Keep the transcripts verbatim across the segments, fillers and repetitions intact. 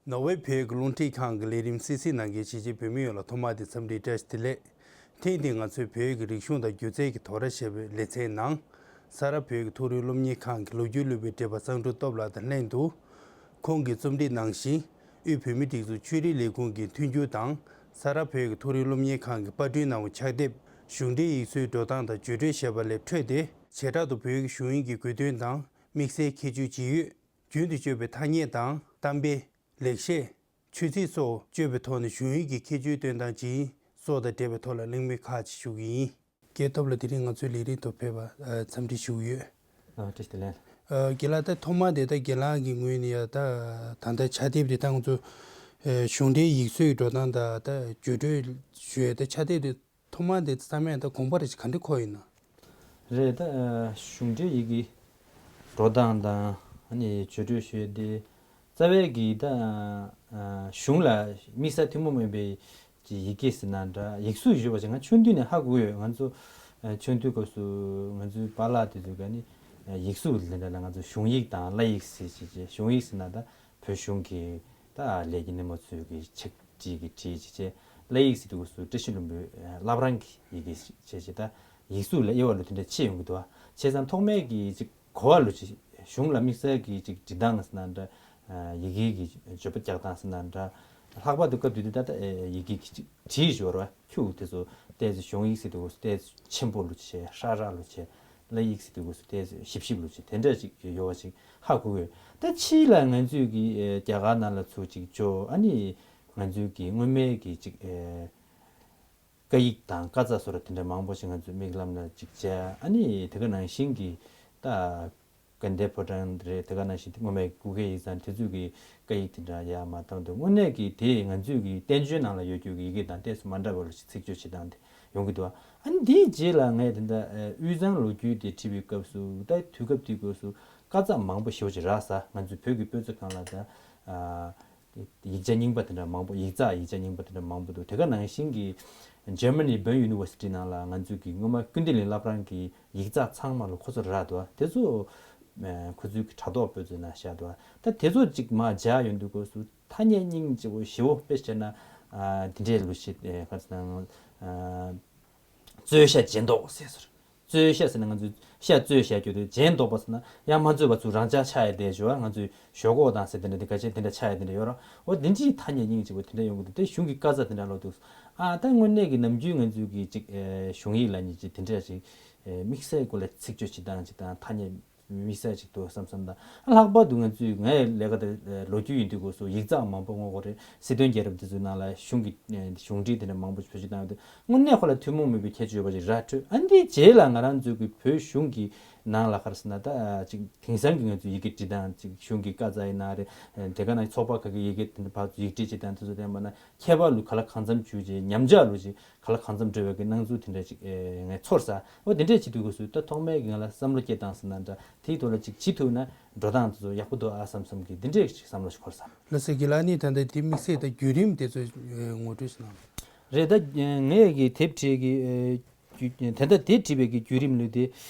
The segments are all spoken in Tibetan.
ནོར་ཝེ་བོད་ཀྱི་རླུང་འཕྲིན་ཁང་གི་ལས་རིམ་སིལ་སིལ་ནང་གི་གཞིས་བྱེས་བོད་མི་ཡོངས་ལ་ཐོག་མར་དུ་འཚམས་འདྲི་བཀྲ་ཤིས་བདེ་ལེགས། ཐེངས་འདིའི་ང་ཚོའི་བོད་ཀྱི་རིག་གཞུང་དང་སྒྱུ་རྩལ་གྱི་དོ་ར་ཞེས་པའི་ལེ་ཚན་ནང་། ས་རཱ་བོད་ཀྱི་མཐོ་རིམ་སློབ་གཉེར་ཁང་གི་ལོ་རྒྱུས་སློབ་དཔོན་བགྲེས་པ་གཙང་ཕྲུག་སྟོབས་ལགས་དང་ལྷན་དུ། ཁོང་གིས་རྩོམ་སྒྲིག་གནང་བཞིན། དབུས་བོད་མིའི་སྒྲིག་འཛུགས་ཆོས་རིག་ལས་ཁུངས་ཀྱི་མཐུན་འགྱུར་དང་། ས་རཱ་བོད་ཀྱི་མཐོ་རིམ་སློབ་གཉེར་ཁང་གི་པར་སྐྲུན་གནང་བའི་ཕྱག་དེབ། གཞུང་འབྲེལ་ཡིག་གཟུགས་འགྲོ་སྟངས་དང་བརྗོད་སྒྲོས་ཞེས་པ་ལས་འཕྲོས་ཏེ། བྱེ་བྲག་ཏུ་བོད་ཀྱི་གཞུང་ཡིག་གི་དགོས་དོན་དང་དམིགས་བསལ་ཁྱད་ཆོས་ཇི་ཡོད། རྒྱུན་དུ་སྤྱོད་པའི་ཐ་སྙད་དང་གཏམ་དཔེ། ལེགས་བཤད། ཆོས་ཚིག་སོགས་སྤྱོད་པའི་ཐོག་ནས་གཞུང་ཡིག་གི་ཁྱད་ཆོས་སྟོན་སྟངས་ཇི་ཡིན་སོགས་དང་འབྲེལ་བའི་ཐོག་ལ་གླེང་མོལ་ཁག་ཅིག་ཞུ་གི་ཡིན། རྒན་སྟོབས་ལགས་དེ་རིང་ང་ཚོའི་ལས་རིམ་དུ་ཕེབས་པར་འཚམས་འདྲི་ཞུ་གི་ཡོད། ཨ་བཀྲ་ཤིས་བདེ་ལེགས། རྒན་ལགས་ད་ཐོག་མར་དེ་ད་རྒན་ལགས་ཀྱི་ངོས་ནས་ཡ་ད་ད་ལྟ་ཕྱག་དེབ་དེ་ད་ང་ཚོ་གཞུང་འབྲེལ་ཡིག་གཟུགས་འགྲོ་སྟངས་དང་ད་བརྗོད་སྒྲོས་ཞུ་ཡ་ད་ཕྱག་དེབ་དེ་ཐོག་མར་དེ་བརྩམས་ཡ་ད་དགོངས་པ་རེ་ཞིག་ག་འདྲ་འཁོར་ཡོད་ན། རེད་ད། གཞུང་འབྲེལ་ཡི་གེ་འགྲོ་སྟངས་དང་ཨ་ནི་བརྗོད་སྒྲོས་ཞུ་ཡ་དེ་རྩ་བའི་གི་ད་གཞུང་ལ་དམིགས་བསལ་ཐུན་མོང་མིན་པའི་གི་ཡི་གེ་ཟེར་ན་འདྲ་ཡིག་གཟུགས་ཞུ་བ་ཞིག་ང་ཆུང་དུས་ནས་ཧ་གོ་ཡོད། ང་ཚོ་ཆུང་དུས་སྐབས་སུ་ང་ཚོའི་པཱ་ལགས་དེ་ཚོ་ག་ནི་ཡིག་གཟུགས་ལས་འདྲ་ལ་ང་ཚོ་གཞུང་ཡིག་དང་བླ་ཡིག་ཟེར་བྱས་བྱས་གཞུང་ཡིག་ཟེར་ན་ད་བོད་གཞུང་གི་ད་ལས་ཀྱི་སྣེ་མོ་ཚོས་གི་ཆིག་བྲིས་ཀྱི་བྲིས་བྱས་བྱས་བླ་ཡིག་ཟེར་དུས་སྐབས་སུ་བཀྲ་ཤིས་ལྷུན་པོའི་བླ་བྲང་གི་ཡི་གེ་བྱས་བྱས་ད་ཡིག་གཟུགས་ལ་དབྱེ་བ་ལོ་དེ་འདྲ་ཕྱེ་ཡོང་གི་འདུག་བ། བྱས་ཙང་ཐོག་མའི་གི་ཅིག་གོ་བ་ལོ་ཅིག་གཞུང་ལ་དམིགས་བསལ་གྱི་ཅིག་འབྲི་སྟངས་ཟེར་ན་འདྲ། ཡི་གེ་གི་བརྗོད་པ་རྒྱག་སྟངས་ཟེར་ན་འདྲ། ལྷག་པར་དུ་སྐབས་དེ་དུས་ད་ལྟ་ཡི་གེ་གི་ཅིག་བྲིས་ཞོར་བ་ཁྱུག་དེ་ཚོ་ཏོག་ཙམ་གཞུང་ཡིག་ཟེར་དུས་ཏོག་ཙམ་ཆེན་པོ་ལོ་ཅིག་བྱས་ཧྲ་ར་ལོ་བྱས། བླ་ཡིག་ཟེར་དུས་ཏོག་ཙམ་ཞིབ་ཞིབ་ལོ་ཅིག་དེ་འདྲ་ཅིག་ཡོད་བ་ཅིག་ཧ་གོ་གི་ཡོད། ད་ཕྱིས་ལ་ང་ཚོས་ཀྱི་རྒྱ་གར་ནང་ལ་ཚུར་ཅིག་འབྱོར་ཨ་ནི་ང་ཚོའི་གི་སྔོན་མའི་གི་ཅིག་སྐད་ཡིག་དང་བཀའ་རྩ་སོགས་དེ་འདྲ་མང་པོ་ཞིག་ང་ཚོའི་མིག་ལམ་ལ་ཅིག་མཇལ། ཨ་ནི་དེ་ག་ནང་བཞིན་གྱི་ད་དགའ་ལྡན་ཕོ་བྲང་རེད། དེ་ག་ནང་བཞིན་སྔོན་མའི་སྐུ་སྒེར་ཡིག་ཚང་དེ་ཚོའི་གི་སྐད་ཡིག་དེ་འདྲ་ཡར་མར་བཏང་དུས་དངོས་གནས་ཀྱི་དེ་ང་ཚོའི་གི་བསྟན་བཅོས་ནང་ལ་ཡོད་རྒྱུ་གི་ཡི་གེ་དང་ཏོག་ཙམ་མ་འདྲ་བ་ལ་ཞིག་ཚིག་བརྗོད་བྱེད་སྟངས་དེ་ཡོང་གི་འདུག་ཨ་ནི་དེའི་རྗེས་ལ་ངས་དེ་འདྲ་དབུས་གཙང་ལོ་རྒྱུས་དེ་བྲིས་པའི་སྐབས་སུ་ད་དུས་སྐབས་དེའི་སྐབས་སུ་བཀའ་རྩ་མང་པོ་ཞེ་པོ་ཅིག་རག་ས། ང་ཚོའི་བོད་ཀྱི་དཔེ་མཛོད་ཁང་ལ་ད། ཡིག་ཆ་རྙིང་པ་དེ་འདྲ་མང་པོ་ཡིག་ཚགས་ཡིག་ཆ་རྙིང་པ་དེ་འདྲ་མང་པོ་འདུག་དེ་ག་ནང་བཞིན་གྱི་ཇར་མ་ནི་བོན་ཡུ་ནི་ཝར་སི་ཊི་ནང་ལ་ང་ཚོའི་གི་སྔོན་མ་ཀུན་བདེ་གླིང་བླ་བྲང་གི་ཡིག་ཚགས་ཚང་མ་ལ་ཁོ་ཚོ་རག་འདུག་དེ་ཚོ་ཁོ་ཚོའི་གི་དྲ་ཐོག་དཔེ་མཛོད་ནང་བཞག་འདུག་ད་དེ་ཚོ་ཅིག་མར་མཇལ་ཡོང་དུས་སྐབས་སུ་ཐ་སྙད་སྙིང་རྗེ་པོ་ཞེ་པོ་དཔེ་བྱས་ན་འདི་འདྲའི་ལོ་ཤས་ག་ཚོད་ན། རྩོད་ཤ་སྦྱིན་འདོགས་ཟེར་སོང་། རྩོད་ཤ་ཟེར་ན་ང་ཚོས་ཤ་རྩོད་བྱ་རྒྱུ་དེ་སྦྱིན་འདོགས་པ་ཟེར་ན་ཡང་མ་རྩོད་པ་ཚུར་རང་འཇགས་ཆགས་ཡ་དེ་ཞུ་བ། ང་ཚོས་ཞོག་ཁོག་དང་ཟེར་དེ་འདྲ་དེ་ག་ཆེ་དེ་འདྲ་ཆགས་ཡ་དེ་འདྲ་ཡོད་ར། འོ་དེ་འདྲའི་ཐ་སྙད་སྙིང་རྗེ་པོ་དེ་འདྲ་ཡོང་གི་འདུག་དེ་གཞུང་གི་བཀའ་རྩ་དེ་འདྲ་ལོག་འདུག་ཨ་ད་དངོས་གནས་ཀྱི་ནམ་རྒྱུན་ང་ཚོའི་གི་ཅིག་གཞུང་ཡིག་ལ་ཉིད་ཅིག་དེ་འདྲ་ཅིག་དམིགས་བསལ་སྐོར་ལ་ཚིག་བརྗོད་བྱེད་སྟངས་ཅིག་དང་ཐ་སྙད་དམིགས་བསལ་ཅིག་འདུག་བསམ་བསམ་དང་། ལྷག་པར་དུ་ང་ཚོས་ངའི་ལས་ཀ་དེ་ལོ་རྒྱུས་ཡིན་དུས་སྐབས་སུ་ཡིག་ཚགས་མང་པོ་སྔོག་དགོས་རེད། སྲིད་དོན་རྒྱལ་རབས་དེ་ཚོའི་ནང་ལ་གཞུང་གི་གཞུང་འབྲེལ་དེ་འདྲ་མང་པོ་བེད་སྤྱོད་བཏང་ཡོད་དུས་དངོས་གནས་ཁོ་ལ་ཐུན་མོང་མིན་པའི་ཁྱད་ཆོས་ཡོད་པ་ཞིག་ར་འཕྲོད། ཨ་འདིའི་རྗེས་ལ་ང་རང་ཚོའི་གི་བོད་གཞུང་གི་ནང་ལ་ག་རེ་ཟེར་ན་ད་ཅིག་དེང་སང་གི་ང་ཚོའི་ཡི་གེ་འབྲི་སྟངས་ཅིག་གཞུང་གི་བཀའ་རྩ་ཡིན་ན་རེད། དེ་ག་ནང་ཚོགས་པ་ཁག་གི་ཡི་གེ་དེ་འདྲ་ཕར་ཚུར་ཡིག་འབྲི་བྱེད་སྟངས་དེ་ཚོ་བསྟན་པ་ན་ཁྱད་པར་ལུགས་ག་ལ་གང་འཚམ་འཇུག་བྱེད་ཉམས་ཆག་ལུགས་ཀྱི་ག་ལ་གང་འཚམ་འགྲོ་བའི་གི་སྣང་ཚུལ་དེ་འདྲ་ཅིག་ཨེ་ངས་ཚོར་ས། འོ་དེ་འདྲས་བྱེད་དུས་སྐབས་སུ་ད་ཐོག་མའི་གི་ང་ལ་བསམ་བློ་སྐྱེ་སྟངས་ཟེར་ན་འདྲ་དེའི་ཐོག་ལ་ཅིག་བྱེད་ཐུབ་ན་འགྲོ་སྟངས་དེ་ཚོ་ཡག་པོ་འདུག་ཨ་བསམ་བསམ་གི་དེ་འདྲས་ཅིག་བསམ་བློ་ཞིག་འཁོར་ས། ལགས་སོ། རྒན་ལགས་ནི་ད་ལྟ་དེ་དམིགས་བསལ་དང་བརྒྱུད་རིམ་དེ་ཚོ་ངོ་སྤྲོད་ཞིག་གནང་། རེད། ད་ངས་གི་དེབ་བྲིས་ཀྱི་ཨེ་བརྒྱུད་ད་ལྟ་དེ་བྲིས་པའི་གི་བརྒྱུད་རིམ་ལུས་དེ་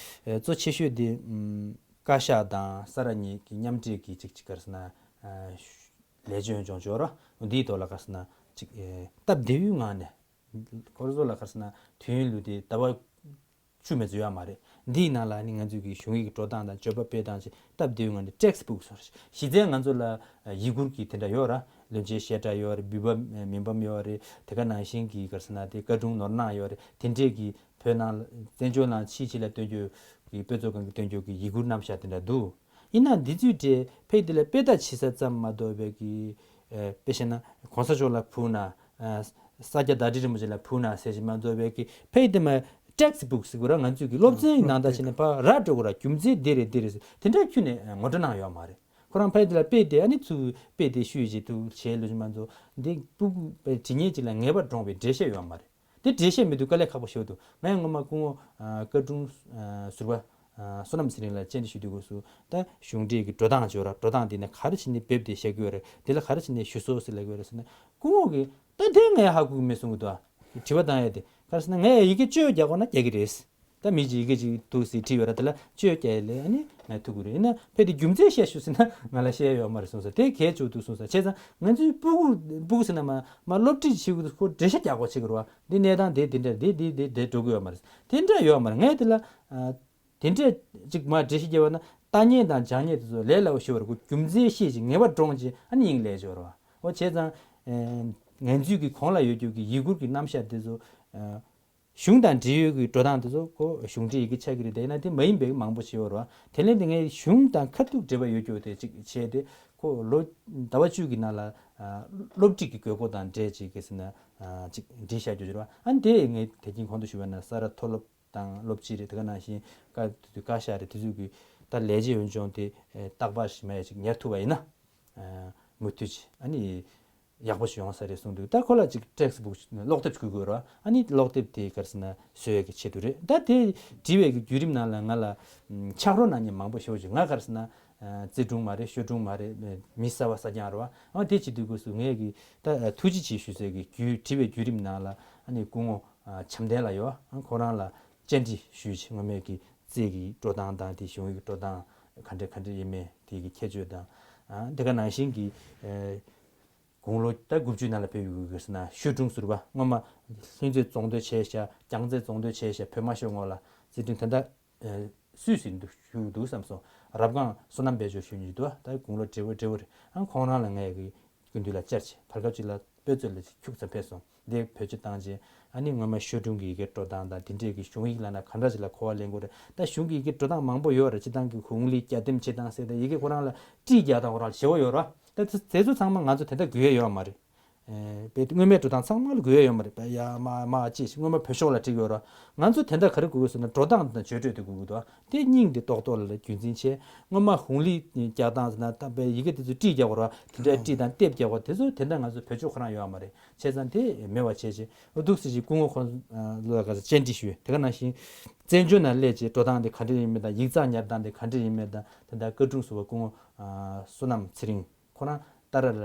ཨེ་གཙོ་ཆེ་ཤོས་དེ་ཨམ་བཀའ་ཤག་དང་ས་རཱ་གཉིས་ཀྱི་མཉམ་འབྲེལ་གྱི་ཅིག་ཅིག་ག་རེ་ཟེར་ན་ཨ་ལས་བྱོན་ལྗོངས་ཇོ་ར་འདིའི་ཐོག་ལ་ག་རེ་ཟེར་ན་ཅིག་ཨེ་སྟབས་བདེ་བོའི་ངང་ནས། ཁོ་ཚོ་ལ་ག་རེ་ཟེར་ན་དུས་ཡུན་ལུས་དེ་ཟླ་བ་བཅུ་མི་ཚོ་ཡོད་མ་རེད། འདིའི་ནང་ལ་ནི་ང་ཚོས་ཀྱི་གཞུང་ཡིག་འགྲོ་སྟངས་དང་བརྗོད་པ་སྤེལ་སྟངས་ཞེས་སྟབས་བདེའི་ངང་ནས་ཊེག་སི་བུག་སོགས་གཞི་རྩའི་ང་ཚོ་ལ་ཡིག་སྒྱུར་གྱི་དེ་འདྲ་ཡོད་ར། བློན་ཆེན་བཤད་གྲྭ་ཡོད་རེད། བོད་པ་མི་འབུམ་ཡོད་རེད། དེ་ག་ནང་བཞིན་གྱི་ག་རེ་ཟེར་ན་དེ་བཀའ་དྲུང་ནོར་གནག་ཡོད་རེད། དེ་འདྲས་ཀྱི་བོད་ནང་བཙན་བྱོལ་ནང་ཕྱིའི་ཕྱི་ལ་སྟོན་རྒྱུ་གི་དཔེ་མཛོད་ཁང་གི་སྟོན་རྒྱུ་གི་ཡིག་སྒྱུར་རྣམ་གཞག་དེ་འདྲ་འདུག་ཡིན་ནའང་འདི་ཚོའི་གྲས་ཕ་གི་དེ་ལ་དཔེ་ལྟ་བྱེད་ས་ཙམ་མ་གཏོགས་པའི་གི་ཨེ་དཔེ་བཤད་ན་གོང་ས་མཆོག་ལ་ཕུལ་ན་ཨ་ས་སྐྱ་བདག་ཁྲི་རིན་པོ་ཆེ་ལ་ཕུལ་ན་ཟེར་བཞིན་མ་གཏོགས་པའི་གི་ཕ་གི་དེ་མ་ཊེག་སི་བུག་ཟེར་དགོས་ར། ང་ཚོས་གི་སློབ་ཚན་ནང་ལྟ་བྱས་ནས་ཕར་ར་འགྲོ་དགོས་ར། རྒྱུ་མཚན་འདི་རེད་འདི་རེད་ཟེར་དེ་འདྲ་ཁྱོན་ནས་ངོ་སྤྲོད་གནང་ཡོད་མ་རེད། ཁོ་རང་ཕ་གི་དེ་ལ་དཔེ་དེ་ཨ་ནི་ཚུར་དཔེ་དེ་ཤུས་བྱེད་དུ་བྱེད་ལོ་ཞིག་མ་གཏོགས་འདི་སྤུ་གུ་དེ་འབྲི་མཁན་ཅིག་ལ་ངེས་པར་འདྲོངས་པའི་འགྲེལ་བཤད་ཡོད་མ་རེད། དེ་འགྲེལ་བཤད་མེད་དུས་དཀའ་ལས་ཁག་པོ་ཞིག་འདུག་ངས་སྔོན་མ་སྐུ་ངོ་ཨ་བཀའ་དྲུང་ཨ་ཟུར་པ་ཨ་བསོད་ནམས་ཚེ་རིང་ལ་བཅར་འདྲི་ཞུ་དུས་སྐབས་སུ་ད་གཞུང་འབྲེལ་གྱི་འགྲོ་སྟངས་བརྗོད་ར། འགྲོ་སྟངས་འདི་ནས་ག་རེ་བྱས་ནས་འབེབས་ཏེ་བཞག་གི་ཡོད་རེད། འདི་ལ་ག་རེ་བྱས་ནས་ཞུ་སྲོལ་ཟེར་ལབ་ཀྱི་ཡོད་རེད་ཟེར་ན། སྐུ་ངོ་གིས་ད་དེ་ངས་ཧ་གོ་གི་མེད་གསུང་གི་འདུག་དྲི་བ་བཏང་ཡ་དེ་ག་རེ་ཟེར་ན་ངས་ཡི་གེ་བཅོས་རྒྱག་དགོས་ན་རྒྱག་གི་རེད། ད་མི་གཅིག་ཡི་གེ་གཅིག་འདུག་ཟེར་བྲིས་ཡོད་ར། དེ་ལ་བཅོས་རྒྱག་ཡས་ལས་ཨ་ནི་ང་ཐུག་གི་རེད། ཡིན་ན་ཕ་གི་དེ་རྒྱུ་མཚན་བཤད་ཤོག་ཟེར་ན་ང་ལ་བཤད་ཡོད་མ་རེད་གསུངས་སོང་། དེ་གལ་ཆེ་འདུག་གསུངས་སོང་། བྱས་ཙང་ང་ཚོའི་སྤུ་གུ་སྤུ་གུ་ཟེར་ན་མ་མ་སློབ་ཁྲིད་བྱེད་དགོས་ཁོ་འགྲེལ་བཤད་རྒྱག་དགོས་བྱེད་ཀྱི་རེད་བ། འདི་གནས་སྟངས་དེ་དེ་འདྲ་དེ་དེ་དེ་དེ་འགྲོ་གི་ཡོད་མ་རེད། དེ་འདྲ་ཡོད་མ་རེད། ངས་དེ་ལ་ཨ། དེ་འདྲས་ཅིག་མར་འགྲེལ་བཤད་རྒྱབ་པ་ན་ལྟ་ཉན་དང་སྦྱང་ཉན་དེ་ཚོ་ལས་སླ་པོ་ཞིག་རེད། ཁོ་རྒྱུ་མཚན་ཤེས་ཅིག་ངེས་པར་འདྲོངས་ཅིག་ཨ་ནི་དབྱིངས་ལས་སྦྱོར་བ། འོ་བྱས་ཙང་ཨེ། ང་ཚོའི་གི་གོང་ལ་ཡོད་རྒྱུ་གི་ཡི་གུར་གི་རྣམ་གཞག་དེ་ཚོ་ཨེ། གཞུང་དང་འབྲེལ་ཡོད་ཀྱི་འགྲོ་སྟངས་དེ་ཚོ་ཁོ་གཞུང་འབྲེལ་ཡི་གེ་ཆགས་ཀྱི་རེད། དེ་ཡིན་ན་དེ་མ་ཡིན་པའི་མང་པོ་ཞིག་ཡོད་རེད་བ། དེ་ལས་དེ་ངས་གཞུང་དང་ཁ་ཐུག་འབྲེལ་བ་ཡོད་རྒྱུ་དེ་ཅིག་བྱས་ཏེ་ཁོ་ལོ་ཟླ་བ་བཅུ་གི་ནང་ལ་ཨ། སློབ་ཁྲིད་ཀྱི་དགོས་མཁོ་དང་འབྲེལ་ཅིག་གི་ཟེར་ན་ཨ། ཅིག་འབྲེལ་བཞག་རྒྱུ་ཅིག་རེད་བ། ཨ་ནི་དེ་ངས་དེ་རིང་གོང་དུ་ཞུས་པ་ན་ས་རཱ་མཐོ་སློབ་དང་སློབ་སྤྱི་རེད། དེ་ག་ནང་བཞིན་བཀའ་བཀའ་ཤག་རེད། དེ་ཚོས་ཀྱི་ད་ལས་བྱེད་འོས་སྦྱོང་དེ་ཨེ། རྟག་པར་ཞིག་མ་ཡ་ཅིག་ཉར་ཐུབ་པ་ཡིན་ན་ཨེ། མུ་མཐུད་ཅིག་ཨ་ནི་ཡག་པོ་ཞིག་ཡོང་ས་རེད་གསུངས་འདུག་ད་ཁོ་ལ་ཅིག་ཊེགསི་བུག་ཀློག་དེབ་དགོས་ཀྱི་ཡོད་རེད། ཨ་ནི་ཀློག་དེབ་དེ་ག་རེ་ཟེར་ན་བཟོ་ཡས་ཀྱི་ཆེད་དུ་རེད། ད་དེ་བྲིས་པའི་གི་བརྒྱུད་རིམ་ནང་ལ་ང་ལ་ཨམ། ཕྱག་རོགས་གནང་མཁན་མང་པོ་ཞེ་པོ་ཅིག་ང་ག་རེ་ཟེར་ན་ཨ། རྩེ་དྲུང་མ་རེད། ཤོད་དྲུང་མ་རེད། མི་གསར་པ་གསར་རྐྱང་རེད་བ། ཨ་དེ་བྱེད་དུས་སྐབས་སུ་ངས་གི་ད་ཐུགས་རྗེ་ཆེ་ཞུ་སའི་གི་བརྒྱུད་བྲིས་པའི་བརྒྱུད་རིམ་ནང་ལ་ཨ་ནི་སྐུ་ངོ་ཨ། བྱམས་ལྡན་ལགས་ཡོད། ཨ་ཁོ་རང་ལ་བཅར་འདྲི་ཞུས་བྱས་སྔོན་མའི་གི་རྩེ་གི་འགྲོ་སྟངས་དང་དེ་གཞུང་གི་འགྲོ་སྟངས་ག་འདྲ་ག་འདྲ་ཡིན་མིན་དེ་གི་ཁྱད་ཆོས་དང་ཨ་དེ་ག་ནང་བཞིན་གི་ཨེ། དགུང་ལོ་ད་དགུ་བཅུ་ནང་ལ་ཕེབས་ཡོད་ཀྱི་ཟེར་ན་ཤོད་དྲུང་ཟུར་པ་སྔོན་མ་ལྷུན་རྩེ་རྫོང་སྡོད་བྱས་ཤག་རྒྱལ་རྩེ་རྫོང་སྡོད་བྱས་ཤག་བོད་དམར་ཤོག་སྔོན་ལ་རྩེ་དྲུང་དེ་འདྲ་སུད་སི་འདུག་བཞུགས་འདུག་བསམ་སོང་། རབ་སྒང་བསོད་ནམས་དཔལ་འབྱོར་ཞུ་མཁན་འདུག་ད་དགུང་ལོ་བགྲེས་པོ་བགྲེས་པོ་རེད། ཨ་ཁོང་རང་ལ་ངས་ཀྱི་སྐུ་མདུན་ལ་བཅར་བྱས་བར་སྐབས་ཅིག་ལ་དཔེ་མཛོད་ལ་ཁྱུག་ཙམ་ཕེབས་སོང་། འདི་བེད་སྤྱོད་བཏང་རྗེས་ཨ་ནི་སྔོན་མ་ཤོད་དྲུང་གི་ཡི་གེ་འགྲོ་སྟངས་དང་དེ་འདྲས་ཀྱི་གཞུང་ཡིག་ལབ་ན་ག་འདྲ་ཞིག་ལ་གོ་བ་ལེན་དགོས་རེད། ད་གཞུང་གི་ཡི་གེ་འགྲོ་སྟངས་མང་པོ་ཡོད་རེད། སྤྱིར་བཏང་གི་ཧུང་ལི་རྒྱ་ལྡེམ་བྱེད་སྟངས་ཟེར་ཏེ་ཡི་གེ་ཁོ་རང་ལ་བྲིས་རྒྱག་སྟངས་ཁོ་རང་ལ་ཞེ་པོ་ཡོད་རེད། ད་དེ་དེ་ཚོ་ཚང་མ་ང་ཚོ་དེ་འདྲ་དགོས་ཡ་ཡོད་མ་རེད། ཨེ། དཔེ་དེ་སྔོན་མའི་འགྲོ་སྟངས་ཚང་མ་ལ་དགོས་ཡ་ཡོད་མ་རེད། དཔེ་ཡ་མ་མ་ཅེས་ཤིག་སྔོན་མ་བོད་ཤོག་ལ་བྲིས་ཡོད་རེད། ང་ཚོ་དེ་འདྲ་ག་རེ་དགོས་ཀྱི་ཟེར་ན་འགྲོ་སྟངས་དང་བརྗོད་སྤྲོད་དེ་དགོས་ཀྱི་འདུག་དེ་སྙིང་དེ་ཏོག་ཏོག་ལ་རྒྱུན་འཛིན་བྱས། སྔོན་མ་ཧུང་ལི་རྒྱག་སྟངས་ཟེར་ན་ད་དཔེ་ཡི་གེ་དེ་ཚོ་བྲིས་རྒྱག་དགོས་རེད། དེ་འདྲ་བྲིས་དང་ལྟེབ་རྒྱག་དགོས་དེ་ཚོ་དེ་འདྲ་ང་ཚོ་བོད་ཤོག་ཁོ་རང་ཡོད་མ་རེད། བྱས་ཙང་དེ་མེད་པ་བྱས་བྱས་འོ་འདུག་སེ་བྱས་སྐུ་ངོ་ཁོང་ལ་ག་ཚོད་བཅར་འདྲི་ཞུས། དེ་ག་ནང་བཞིན་བཙན་བྱོལ་ནང་སླེབས་བྱས་འགྲོ་སྟངས་དེ་ག་འདྲ་ཡིན་མིན་དང་ཡིག་ཚགས་ཉར་སྟངས་དེ་ག་འདྲ་ཡིན་མིན་དང་དེ་འདྲ་བཀའ་དྲུང་ཟུར་པ་སྐུ་ངོ་བསོད་ནམས་ཚེ་རིང་ཁོ་རང་ཏཱ་ར་ལ་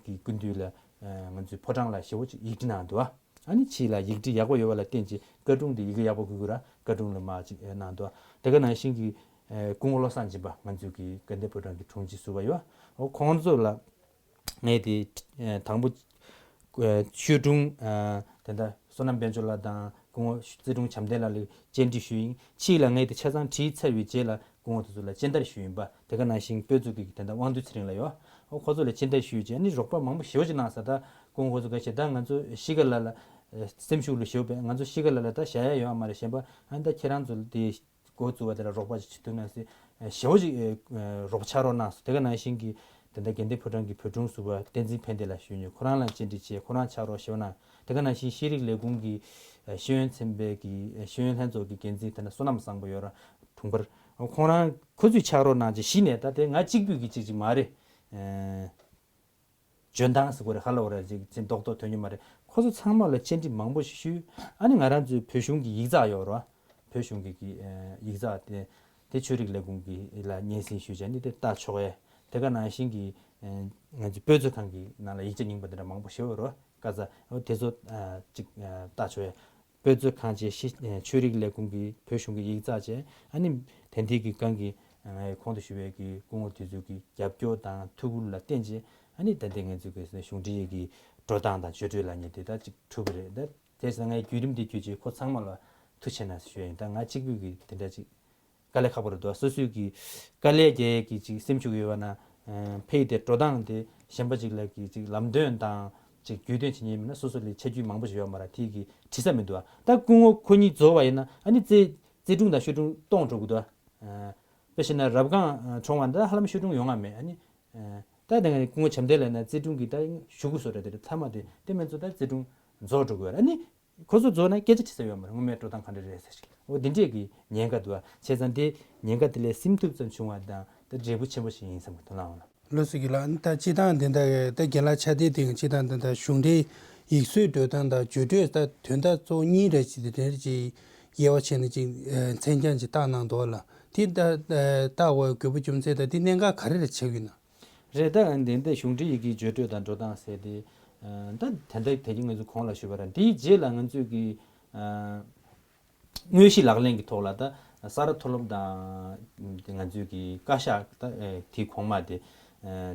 གི་སྐུ་མདུན་ལ་ང་ཚོའི་ཕོ་བྲང་ལ་ཞེ་པོ་ཅིག་ཡིག་འབྲི་གནང་འདུག་ཨ་ནི་ཕྱི་ལ་ཡིག་འབྲི་ཡག་པོ་ཡོད་པ་ལ་བརྟེན་ཅིང་བཀའ་དྲུང་དེ་ཡི་གེ་ཡག་པོ་དགོས་ཀྱི་ར། བཀའ་དྲུང་ལ་མར་ཅིག་གནང་འདུག་དེ་ག་ནང་བཞིན་གྱི་སྐུ་ངོ་བློ་བཟང་སྦྱིན་པ་ང་ཚོའི་གི་དགའ་ལྡན་ཕོ་བྲང་གི་དྲུང་ཆེ་ཟུར་པ་ཡོད། འོ་ཁོང་ཚོ་ལ་ངས་དེ་དང་པོ་ཆོས་དྲུང་དེ་འདྲ་བསོད་ནམས་དཔལ་འབྱོར་ལགས་དང་སྐུ་ངོ་རྩེ་དྲུང་བྱམས་ལྡན་ལགས་ལ་བཅར་འདྲི་ཞུས་ཡིན། ཕྱིས་ལ་ངས་དེ་ཆ་ཚང་བྲིས་ཚར་བའི་རྗེས་ལ་སྐུ་ངོ་དེ་ཚོ་ལ་སྤྱན་བསྟར་ཞུས་ཡིན་པ། དེ་ག་ནང་བཞིན་དཔེ་མཛོད་ཀྱི་དེ་འདྲ་དབང་འདུས་ཚེ་རིང་ལགས་ཡོད། འོ་ཁོ་ཚོ་ལ་སྤྱན་བསྟར་ཞུས་རྗེས་ཨ་ནི་རོགས་པ་མང་པོ་ཞེ་པོ་ཅིག་གནང་ས། ད་སྐུ་ངོ་ཁོ་ཚོ་ག་ཞེ་ད་ང་ཚོ་གཤིས་ཀ་ལ་ལ་སེམས་ཤུགས་ལ་ཞེ་པོ་པས། ང་ཚོ་གཤིས་ཀ་ལ་ལ་ད་བཞག་ཡ་ཡོད་མ་རེད། གཞན་པ་ཨ་ནི་ད་ཁྱེད་རང་ཚོ་དེ་འགོ་བཙུགས་པ་དེ་ལ་རོགས་པ་ཅིག་བྱེད་ཐུབ་ན་ཟེར་ཞེ་པོ་ཅིག་རོགས་ཕྱག་རོགས་གནང་སོང་། དེ་ག་ནང་བཞིན་གྱི་དེ་འདྲ་དགའ་ལྡན་ཕོ་བྲང་གི་བོད་དྲུང་ཟུར་པ་བསྟན་འཛིན་ཕན་བདེ་ལགས་ཞུས་ནས་ཁོ་རང་ལ་བཅར་འདྲི་བྱས། ཁོ་རང་ཕྱག་རོགས་ཞེ་པོ་གནང་། དེ་ག་ནང་བཞིན་ཤེས་རིག་ལས་ཁུངས་ཀྱི་ཤེས་ཡོན་ཚན་པའི་གི་ཤེས་ཡོན་ལྷན་ཚོགས་ཀྱི་འགན་འཛིན་དེ་འདྲ་བསོད་ནམས་བཟང་པོ་ཡོད་ར། དྲུང་འཕར། ཁོང་རང་ཁོ་ཚོས་ཕྱག་རོགས་གནང་རྗེས་གཞི་ནས་ད་དེ་ང་གཅིག་པུས་ཀྱི་གཅིག་གཅིག་མ་རེད། འཇོན་ཐང་ཟེར་དགོས་རེད། ཧ་ལ་བོ་ར་ཅིག་ཅིག་རྡོག་རྡོག་ཐོན་རྒྱུ་མ་རེད། ཁོ་ཚོ་ཚང་མ་ལ་བཅར་འདྲི་མང་པོ་ཞིག་ཞུས། ཨ་ནི་ང་རང་ཚོའི་བོད་གཞུང་གི་ཡིག་ཚགས་ཡོད་རེད་བ། བོད་གཞུང་གི་གི་ཡིག་ཚགས་དེ་དེ་ཆོས་རིག་ལས་ཁུངས་ཀྱི་ལ་སྙན་སེང་ཞུས་བྱས་ནི་དེ་ལྟ་ཆོག་ཡས། དེ་ག་ནང་བཞིན་གྱི་ང་ཚོའི་དཔེ་མཛོད་ཁང་གི་ནང་ལ་ཡིག་ཆ་རྙིང་པ་དེ་འདྲ་མང་པོ་ཞིག་ཡོད་རེད་བ། བཀའ་ཚ་དེ་ཚོ་ཅིག་ལྟ་ཆོག་ཡས། དཔེ་མཛོད་ཁང་བཅས་ཤེས་ཆོས་རིག་ལས་ཁུངས་ཀྱི་བོད་གཞུང་གི་ཡིག་ཚགས་བཅས་ཨ་ནི་དེ་འདྲའི་གི་སྒང་གི་ངས་གོང་དུ་ཞུས་པའི་གི་སྐུ་ངོ་དེ་ཚོའི་གི་རྒྱབ་སྐྱོར་དང་ཐུགས་ཁུར་ལ་བརྟེན་བྱས་ཨ་ནི་ད་ལྟའི་ང་ཚོའི་གི་གཞུང་འབྲེལ་གྱི་འགྲོ་སྟངས་དང་བརྗོད་སྤྲོད་ལབ་མཁན་དེ་ད་ཅིག་གྲུབ་པ་རེད། ད་དེ་ཟེར་ན་ངས་བརྒྱུད་རིམ་དེ་བརྒྱུད་བྱས་ཁོ་ཚང་མ་ལ་ཐུགས་རྗེ་ཆེ་གནང་ཞུ་ཡ་ཡིན། ད་ང་གཅིག་པུས་གི་དེ་འདྲ་ཅིག་དཀའ་ལས་ཁག་པོ་རེད་འདུག་སོ་སོས་ཀྱི་དཀའ་ལས་རྒྱག་ཡས་ཀྱི་ཅིག་སེམས་ཤུགས་ཡོད་པ་ན། ཕ་གི་དེ་འགྲོ་སྟངས་དེ་གཞན་པ་ཅིག་ལ་གི་ཅིག་ལམ་སྟོན་དང་ཅིག་རྒྱུས་སྟོན་བྱེད་མཁན་མིན་ན་སོ་སོ་ལ་ཆ་རྒྱུས་མང་པོ་ཞིག་ཡོད་མ་རེད། དེ་གི་དྲི་ས་མི་འདུག་ད་སྐུ་ངོ་ཁོ་གཉིས་རྫོགས་པ་ཡིན་ན་ཨ་ནི་རྩེ་རྩེ་དྲུང་དང་ཤོད་དྲུང་སྟོང་འགྲོ་གི་འདུག་དཔེ་བཞག་ན་རབ་སྒང་གྲོང་བ་འདི་ཧ་ལམ་ཤོད་དྲུང་ཡོང་ང་མེད། ཨ་ནི་ད་དེ་ང་སྐུ་ངོ་བྱམས་བརྩེ་ལབ་ན་རྩེ་དྲུང་གི་ད་ཞུ་གི་བཟོ་འདྲ་དེ་རེད། མཐའ་མ་དེ་དེ་མིན་ཚོ་ད་རྩེ་དྲུང་རྫོགས་འགྲོ་གི་ཡོད་རེད། ཨ་ནི། ཁོ་ཚོ་རྫོགས་ན་སྐད་ཆ་དྲི་ས་ཡོད་མ་རེད། སྔོན་མའི་འགྲོ་སྟངས་ག་འདྲ་རེད་ཟེར་ཞིག་འོ་འདི་འདྲས་ཀྱི་ཉེན་ཁ་འདུག་ཨ། བྱས་ཙང་དེ་ཉེན་ཁ་དེ་ལས་སེམས་ཐུབ་ཙམ་བྱུང་བ་དང་ད་འབྲས་བུ་ཆེན་པོ་ཞིག་ཡིན་བསམ་གི་འདུག་ལགས། ལགས་སོ་རྒན་ལགས། ད་སྤྱིར་བཏང་འདི་འདྲ་ད་རྒན་ལགས་ཕྱག་དེབ་དེ་སྤྱིར་བཏང་འདི་འདྲ་གཞུང་འབྲེལ་ཡིག་གཟུགས་འགྲོ་སྟངས་དང་བརྗོད་སྤྲོད་ད་དོན་དག་གཙོ་བོ་གཉིས་རེད་ཅིག་དེ་འདྲ་ཅིག་དབྱེ་བ་ཕྱེ་ནས་ཅིག་མཚན་རྐྱང་ཅིག་བཏགས་གནང་འདུག་ལགས། དེ་ད་བཏགས་དགོས་དགོས་པ་རྒྱུ་མཚན་དང་དེ་གནད་འགག་ག་རེ་རེ་ཆགས་ཀྱི་ཡོད་ན། རེད། ད་འདི་འདི་གཞུང་འབྲེལ་ཡི་གེའི་བརྗོད་སྤྲོད་དང་འགྲོ་སྟངས་ཟེར་ཏེ། ད་དེ་འདྲ་དེ་རིང་ང་ཚོ་གོང་ལ་ཞུས་པ་རེད། འདིའི་རྗེས་ལ་ང་ཚོས་ཀྱི་ཨ། དངོས་གཞི་ལག་ལེན་གྱི་ཐོག་ལ་ད་ས་རཱ་མཐོ་སློབ་དང་ང་ཚོའི་གི་བཀའ་ཤག་ད་དེའི་གོང་མ་དེ་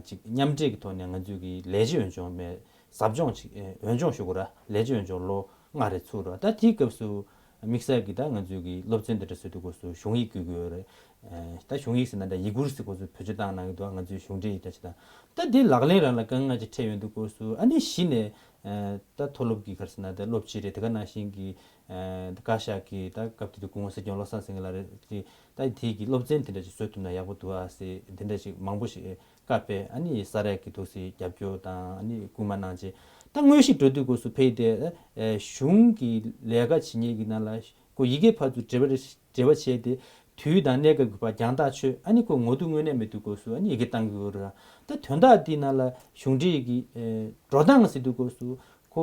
ཅིག་མཉམ་འབྲེལ་གྱི་ཐོག་ནས་ང་ཚོའི་གི་ལས་བྱེད་འོས་སྦྱོང་མེད་ཟབ་སྦྱོང་ཅིག་འོས་སྦྱོང་ཞུ་དགོས་ར། ལས་བྱེད་འོས་སྦྱོང་ལོ་ལྔ་རེ་ཚུགས་ར། ད་དེའི་སྐབས་སུ་དམིགས་བསལ་གྱི་ད་ང་ཚོའི་གི་སློབ་ཚན་དེ་འདྲ་བཟོ་དུས་སྐབས་སུ་གཞུང་ཡིག་དགོས་ཀྱི་ཡོད་རེད། ད་གཞུང་ཡིག་ཟེར་ན་ད་ཡི་གུར་ཟེར་ཁོ་ཚོས་བེད་སྤྱོད་བཏང་གནང་གི་འདུག་ང་ཚོའི་གཞུང་འབྲེལ་ཡིག་ཆ་ཅིག་དང་། ད་འདི་ལག་ལེན་རང་ལ་དཀའ་ངལ་ཅིག་འཕྲད་ཡོང་དུས་སྐབས་སུ་ཨ་ནི་གཞི་ནས་ད་མཐོ་སློབ་ཀྱི་ག་རེ་ཟེར་ན་ད་སློབ་སྤྱི་རེད། དེ་ག་ནང་བཞིན་གྱི་བཀའ་ཤག་གི་ད་སྐབས་དེ་དུས་སྐུ་ངོ་སྲིད་སྐྱོང་བློ་བཟང་སེང་གེ་ལགས་རེད། ད་དེ་གི་སློབ་ཚན་དེ་འདྲ་ཅིག་བཟོ་ཐུབ་ན་ཡག་པོ་འདུག་ཨ་ཟེར་དེ་འདྲ་ཅིག་མང་པོ་ཞིག་བཀའ་ཕེབས། ཨ་ནི་ས་རཱ་གི་ཐུགས་སྲས་རྒྱབ་སྐྱོར་དང་ཨ་ནི་སྐུལ་མ་གནང་རྗེས་ད་དངོས་གཞི་འགྲོ་དུས་སྐབས་སུ་ཕེབས་ཏེ་གཞུང་གི་ལས་ཀ་བྱེད་མཁན་གྱི་ནང་ལ་ཁོ་ཡི་གེ་ཕར་ཚུར་འབྲེལ་བ་འབྲེལ་བ་བྱས་ཏེ་དུས་དང་གནས་སྐབས་ཀྱི་བར་རྒྱང་ཐག་ཆོད། ཨ་ནི་ཁོ་ངོ་ཐུག་དངོས་གནས་མེད་དུས་སྐབས་སུ་ཨ་ནི་ཡི་གེ་བཏང་གི་ཡོད་རེད། ད་དོན་དག་འདི་ནང་ལ་གཞུང་འབྲེལ་གྱི་འགྲོ་སྟངས་ཟེར་དུས་སྐབས་སུ་ཁོ་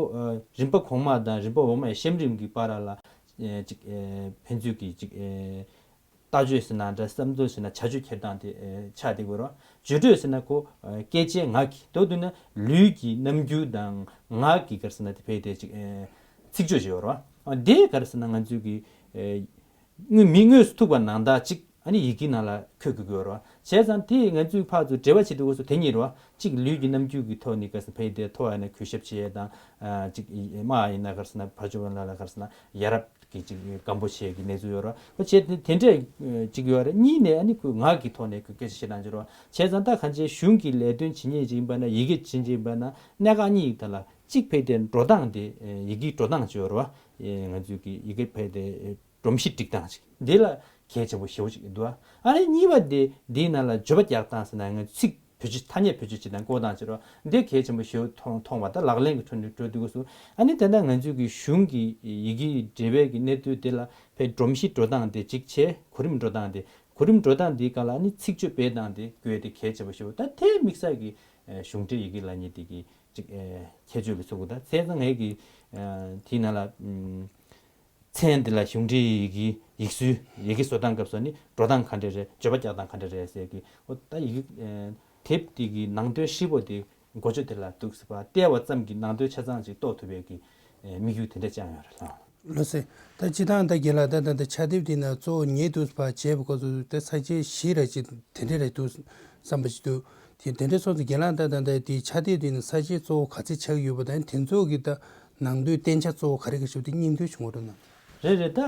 རིམ་པ་གོང་མ་དང་རིམ་པ་འོག་མའི་གཤམ་རིམ་གྱི་བར་ལ་ཅིག་ཕན་ཚུན་གྱི་ཅིག་ལྟ་སྤྱོད་ཟེར་ན་འདྲ། བསམ་ཚུལ་ཟེར་ན་བྱ་སྤྱོད་འཁྱེར་སྟངས་དེ་ཆགས་བསྡད་དགོས་རེད། བརྗོད་སྤྲོད་ཟེར་ན་ཁོ་སྐད་ཆའི་ངག་གི་མདོར་བསྡུས་ན་ལུས་ཀྱི་རྣམ་འགྱུར་དང་ངག་གི་ག་རེ་ཟེར་ན་དེ་ཕལ་ཆེར་ཅིག་ཚིག་བརྗོད་བྱེད་ཡོད་རེད། དེ་ག་རེ་ཟེར་ན་ང་ཚོའི་གི་དངོས་མི་དངོས་སུ་ཐུག་པ་ནང་ལྟར་ཅིག་ཨ་ནི་ཡི་གེ་ནང་ལ་འཁོད་དགོས་ཀྱི་ཡོད་རེད། བྱས་ཙང་དེ་ང་ཚོའི་ཕར་ཚུར་འབྲེལ་བ་བྱེད་དུས་སྐབས་སུ་དེ་གཉིས་རེད་བ། གཅིག་ལུས་ཀྱི་རྣམ་འགྱུར་གྱི་ཐོག་ནས་ག་རེ་ཟེར་ཕལ་ཆེར་མཐོ་བ་ཡིན་ན་གུས་ཞབས་བྱེད་ཡས་དང་། གཅིག་དམའ་བ་ཡིན་ན་ག་རེ་ཟེར་ན་ཕར་ཕྱོགས་ལ་ལ་ག་རེ་ཟེར་ན་ཡ་རབས་ཀྱི་ཅིག་སྒམ་པོ་བྱེད་ཀྱི་གནས་ཚུལ་ཡོད་རེད་བ། ཁོ་བྱས་དེ་དེ་འདྲས་ཅིག་ཡོད་རེད། གཉིས་ནས་ཨ་ནི་ཁོས་ངག་གི་ཐོག་ནས་ཁོས་སྐད་ཆ་བཤད་སྟངས་ཅིག་རེད་བ། བྱས་ཙང་ད་གང་ཅི་གཞུང་གི་ལས་དོན་བྱེད་མཁན་ཅིག་ཡིན་པ་ན་ཡི་གེ་བྱེད་མཁན་ཅིག་ཡིན་པ་ན་གནད་འགག་གཉིས་ཡིག་དག་ལ་གཅིག་ཕལ་ཆེར་འགྲོ་སྟངས་དེ་ཡི་གེའི་འགྲོ་སྟངས་ཅིག་ཡོད་རེད་བ། ང་ཚོའི་གི་ཡི་གེ་ཕལ་ཆེར་སྒྲོམ་གཞི་སྒྲིག་སྟངས་ཅིག་འདི་ལ་གལ་ཆེན་པོ་ཞེ་པོ་ཅིག་འདུག་ཨ་ནི་གཉིས་པ་དེ་འདིའི་ནང་ལ་བརྗོད་པ་རྒྱག་སྟངས་ཟེར་ན་ང་ཚིག་བེད་སྤྱོད་ཐ་སྙད་བེད་སྤྱོད་བྱེད་སྟངས་བཀོལ་སྟངས་ཅིག་རེད་བ། འདི་གལ་ཆེན་པོ་ཞེ་པོ་མཐོང་མཐོང་བ་ད་ལག་ལེན་གྱི་ཁྲོད་ནས་འགྲོ་དུས་སྐབས་སུ་ཨ་ནི་ད་ལྟ་ང་ཚོའི་གི་གཞུང་གི་ཡི་གེའི་འབྲེལ་བའི་གི་གནས་ཚུལ་དེ་ལ་ཕའི་སྒྲོམ་གཞི་འགྲོ་སྟངས་དེ་གཅིག་བྱས། གོ་རིམ་འགྲོ་སྟངས་དེ་གོ་རིམ་འགྲོ་སྟངས་འདིའི་སྒང་ལ་ཨ་ནི་ཚིག་བརྗོད་སྤེལ་སྟངས་དེ་དགོས་དེ་གལ་ཆེན་པོ་ཞེ་པོ། ད་དེ་དམིགས་བསལ་གྱི་གཞུང་འབྲེལ་ཡི་གེ་ལབ་མཁན་དེ་གི་ཅིག་ཁྱད་ཆོས་ལ་ཚུད་དགོས། ད་བྱས་ཙང་ངས་གི་དེའི་ནང་ལ་མཚན་འདི་ལ་གཞུང་འབྲེལ་ཡི་གེ་ཡིག་སྲོལ་ཡི་གེ་བཟོ་སྟངས་སྐབས་སུ་ནི་འགྲོ་སྟངས་ག་འདྲ་རེད། བརྗོད་པ་རྒྱག་སྟངས་ག་འདྲ་རེད་ཟེར་གི་ཨོ་ད་ཡི་གེ་དེབ་འདི་གི་ནང་དོན་ཧྲིལ་པོ་དེ་འགོ་བརྗོད་དེ་ལ་འདུག་ཟེར་བ་བལྟས་པ་ཙམ་གྱིས་ནང་དོན་ཆ་ཚང་ཅིག་རྟོགས་ཐུབ་པའི་གི་དམིགས་ཡུལ་དེ་འདྲ་བཅངས་ཡོད་རེད་ལགས། ལགས་སེ། ད་སྤྱིར་བཏང་ད་རྒན་ལགས་ད་ད་ད་ཕྱག་དེབ་དེ་ན་གཙོ་བོ་ཉེ་དུ་བ་བྱས་པ་སྐབས་སུ་ད་ས་བཅད་བཞི་རེ་ཅིག་དེ་འདྲ་རེ་འདུག་བསམ་པ་ཞིག་འདུག་དེ་དེ་འདྲ་སོང་ཙང་རྒན་ལགས་ད་ད་ད་དེ་ཕྱག་དེབ་དེ་ན་ས་བཅད་གཙོ་བོ་ག་ཚད་ཆགས་ཀྱི་ཡོད་པ་དང་དེ་ཚོ་གི་ད་ནང་དོན་བསྟན་བྱ་གཙོ་བོ་ག་རེ་ག་ཞིག་དེ་སྙིང་བསྡུས་བྱུང་བ་རེད་ན། རེད་རེད། ད་